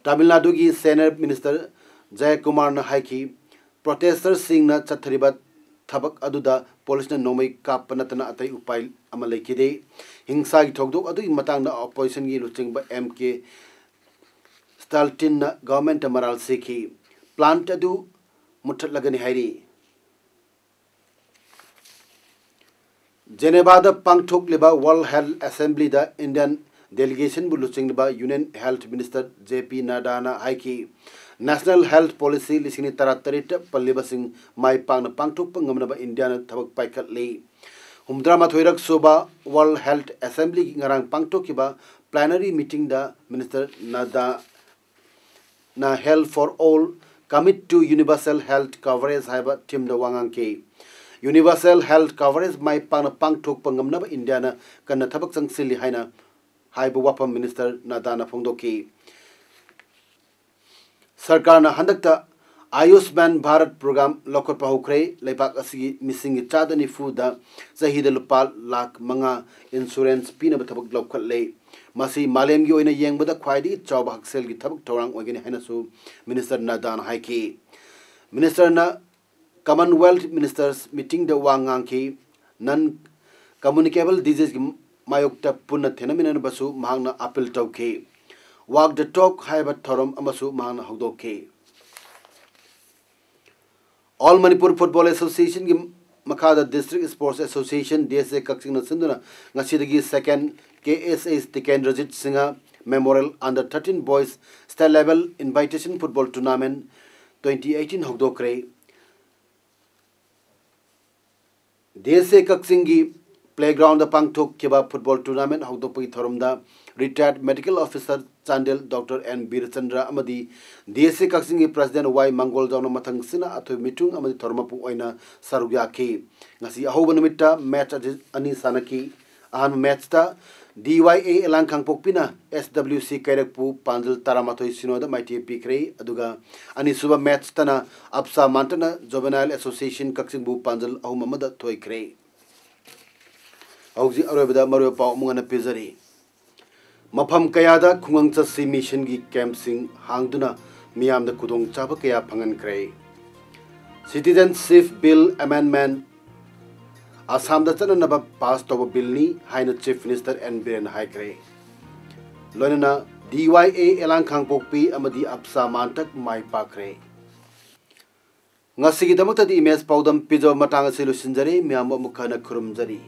ꯇꯥꯃꯤꯜ ꯅꯥꯗꯨꯒꯤ ꯁꯦꯅꯤꯌꯔ ꯃꯤꯅꯤꯁꯇꯔ ꯖꯌꯀꯨꯃꯥꯔꯅ ꯍꯥꯏꯈꯤ, ꯄ꯭ꯔꯣꯇꯦꯁꯇꯔꯁꯤꯡꯅ ꯆꯠꯊꯔꯤꯕ ꯊꯕꯛ ꯑꯗꯨꯗ ꯄꯨꯂꯤꯁꯅ ꯅꯣꯡꯃꯩ ꯀꯥꯞꯄ ꯅꯠꯇꯅ ꯑꯇꯩ ꯎꯄꯥꯏ ꯑꯃ ꯂꯩꯈꯤꯗꯦ꯫ ꯍꯤꯡꯁꯥꯒꯤ ꯊꯧꯗꯣꯛ ꯑꯗꯨꯒꯤ ꯃꯇꯥꯡꯗ ꯑꯣꯄꯣꯖꯤꯁꯟꯒꯤ ꯂꯨꯆꯤꯡꯕ ꯑꯦꯝ ꯀꯦ ꯁ꯭ꯇꯥꯜꯇꯤꯟꯅ ꯒꯚꯔꯟꯃꯦꯟꯠꯇ ꯃꯔꯥꯜ ꯁꯤꯈꯤ꯫ ꯄ꯭ꯂꯥꯟꯠ ꯑꯗꯨ ꯃꯨꯠꯊꯠꯂꯒꯅꯤ ꯍꯥꯏꯔꯤ꯫ ꯖꯦꯅꯦꯚꯥꯗ ꯄꯥꯡꯊꯣꯛꯂꯤꯕ World Health Assemblyꯗ Indian delegationꯕꯨ ꯂꯨꯆꯤꯡꯂꯤꯕ Union Health Minister J P Naddꯥꯅ ꯍꯥꯏꯈꯤ, National Health Policy ꯂꯤꯁꯤꯡ ꯑꯅꯤ ꯇꯔꯥꯇꯔꯦꯠꯇ ꯄꯜꯂꯤꯕꯁꯤꯡ ꯃꯥꯏ ꯄꯥꯛꯅ ꯄꯥꯡꯊꯣꯛꯄ ꯉꯝꯅꯕ ꯏꯟꯗꯤꯌꯥꯅ ꯊꯕꯛ ꯄꯥꯏꯈꯠꯂꯤ꯫ ꯍꯨꯝꯐꯨꯇꯔꯥꯃꯥꯊꯣꯏꯔꯛ ꯁꯨꯕ World Health Assemblyꯒꯤ ꯉꯔꯥꯡ ꯄꯥꯡꯊꯣꯛꯈꯤꯕ plenary meetingꯗ Minister Naddāꯅ Health for All, Commit to Universal Health Coverage ꯍꯥꯏꯕ themeꯗ ꯋꯥ ꯉꯥꯡꯈꯤ꯫ Universal health coverage ꯃꯥꯏ ꯄꯥꯛꯅ ꯄꯥꯡꯊꯣꯛꯄ ꯉꯝꯅꯕ ꯏꯟꯗꯤꯌꯥꯅ ꯀꯟꯅ ꯊꯕꯛ ꯆꯪꯁꯤꯜꯂꯤ ꯍꯥꯏꯅ ꯍꯥꯏꯕ ꯋꯥꯐꯝ Minister ꯅꯥꯗꯥꯅ ꯐꯣꯡꯗꯣꯛꯈꯤ꯫ ꯁꯔꯀꯥꯔꯅ ꯍꯟꯗꯛꯇ ꯑꯌꯨꯁꯃꯥꯟ ꯚꯥꯔꯠ program ꯂꯧꯈꯠꯄ ꯍꯧꯈ꯭ꯔꯦ꯫ ꯂꯩꯕꯥꯛ ꯑꯁꯤꯒꯤ ꯃꯤꯁꯤꯡꯒꯤ ꯆꯥꯗ ꯅꯤꯐꯨꯗ ꯆꯍꯤꯗ ꯂꯨꯄꯥ ꯂꯥꯈ ꯃꯉꯥ insurance ꯄꯤꯅꯕ ꯊꯕꯛ ꯂꯧꯈꯠꯂꯦ꯫ ꯃꯁꯤ ꯃꯥꯂꯦꯝꯒꯤ ꯑꯣꯏꯅ ꯌꯦꯡꯕꯗ ꯈ꯭ꯋꯥꯏꯗꯒꯤ ꯆꯥꯎꯕ ꯍꯛꯁꯦꯜꯒꯤ ꯊꯕꯛ ꯊꯧꯔꯥꯡ ꯑꯣꯏꯒꯅꯤ ꯍꯥꯏꯅꯁꯨ Minister ꯅꯥꯗꯥꯅ ꯍꯥꯏꯈꯤ꯫ Ministerꯅ Commonwealth Ministers meetingꯗ ꯋꯥ ꯉꯥꯡꯈꯤ꯫ Non communicable diseaseꯀꯤ ꯃꯥꯌꯣꯛꯇ ꯄꯨꯟꯅ ꯊꯦꯡꯅꯃꯤꯟꯅꯅꯕꯁꯨ ꯃꯍꯥꯛꯅ appeal ꯇꯧꯈꯤ꯫ Walk the Talk ꯍꯥꯏꯕ ꯊꯧꯔꯝ ꯑꯃꯁꯨ ꯃꯍꯥꯛꯅ ꯍꯧꯗꯣꯛꯈꯤ꯫ All Manipur Football Associationꯒꯤ ꯃꯈꯥꯗ District Sports Association, D S A ꯀꯛꯆꯤꯡꯅ ꯁꯤꯟꯗꯨꯅ ꯉꯁꯤꯗꯒꯤ second K S H Tikendrajit Singha Memorial Under thirteen Boys State Level Invitation Football Tournament twenty eighteen ꯍꯧꯗꯣꯛꯈ꯭ꯔꯦ꯫ D S A ꯀꯛꯆꯤꯡꯒꯤ playgroundꯗ ꯄꯥꯡꯊꯣꯛꯈꯤꯕ football tournament ꯍꯧꯗꯣꯛꯄꯒꯤ ꯊꯧꯔꯝꯗ retired medical officer Chandel Doctor N ꯕꯤꯔꯆꯟꯗ꯭ꯔ ꯑꯃꯗꯤ D S A ꯀꯛꯆꯤꯡꯒꯤ President Y ꯃꯪꯒꯣꯜꯖꯥꯎꯅ ꯃꯊꯪ ꯁꯤꯟꯅ ꯑꯊꯣꯏꯕ ꯃꯤꯊꯨꯡ ꯑꯃꯗꯤ ꯊꯧꯔꯝ ꯃꯄꯨ ꯑꯣꯏꯅ ꯁꯔꯨꯛ ꯌꯥꯈꯤ꯫ ꯉꯁꯤ ꯑꯍꯧꯕ ꯅꯨꯃꯤꯠꯇ match ꯑꯁꯤ ꯑꯅꯤ ꯁꯥꯟꯅꯈꯤ꯫ ꯑꯍꯥꯟꯕ matchꯇ D Y A ꯑꯦꯂꯥꯡ ꯀꯥꯡꯄꯣꯛꯄꯤꯅ S W C ꯀꯩꯔꯛꯄꯨ ꯄꯥꯟꯖꯜ ꯇꯔꯥꯃꯥꯊꯣꯏ ꯁꯤꯅꯣꯗ ꯃꯥꯏꯊꯤꯕ ꯄꯤꯈ꯭ꯔꯦ꯫ ꯑꯗꯨꯒ ꯑꯅꯤꯁꯨꯕ matchꯇꯅ ꯑꯞꯁꯥ ꯃꯥꯟꯇꯅ Juvenile Association ꯀꯛꯆꯤꯡꯕꯨ ꯄꯥꯟꯖꯜ ꯑꯍꯨꯝ ꯑꯃꯗ ꯊꯣꯏꯈ꯭ꯔꯦ꯫ ꯍꯧꯖꯤꯛ ꯑꯔꯣꯏꯕꯗ ꯃꯔꯨꯑꯣꯏꯕ ꯄꯥꯎ ꯑꯃꯨꯛ ꯍꯟꯅ ꯄꯤꯖꯔꯤ꯫ ꯃꯐꯝ ꯀꯌꯥꯗ ꯈꯨꯡꯒꯪ ꯆꯠꯁꯤ missionꯒꯤ campꯁꯤꯡ ꯍꯥꯡꯗꯨꯅ ꯃꯤꯌꯥꯝꯗ ꯈꯨꯗꯣꯡꯆꯥꯕ ꯀꯌꯥ ꯐꯪꯍꯟꯈ꯭ꯔꯦ꯫ Citizenship Bill Amendment ꯑꯁꯥꯝꯗ ꯆꯠꯅꯅꯕ pass ꯇꯧꯕ billꯅꯤ ꯍꯥꯏꯅ Chief Minister N ꯕꯤꯔꯦꯟꯅ ꯍꯥꯏꯈ꯭ꯔꯦ꯫ ꯂꯣꯏꯅꯅ D Y A ꯑꯦꯂꯥꯡ ꯀꯥꯡꯄꯣꯛꯄꯤ ꯑꯃꯗꯤ ꯑꯞꯁꯥ ꯃꯥꯟꯇꯛ ꯃꯥꯏ ꯄꯥꯛꯈ꯭ꯔꯦ꯫ ꯉꯁꯤꯒꯤꯗꯃꯛꯇꯗꯤ ꯏꯃꯦꯖ ꯄꯥꯎꯗꯝ ꯄꯤꯖꯕ ꯃꯇꯥꯡ ꯑꯁꯤ ꯂꯣꯏꯁꯤꯟꯖꯔꯦ꯫ ꯃꯤꯌꯥꯝꯕꯨ ꯑꯃꯨꯛ ꯍꯟꯅ ꯈꯨꯔꯨꯝꯖꯔꯤ꯫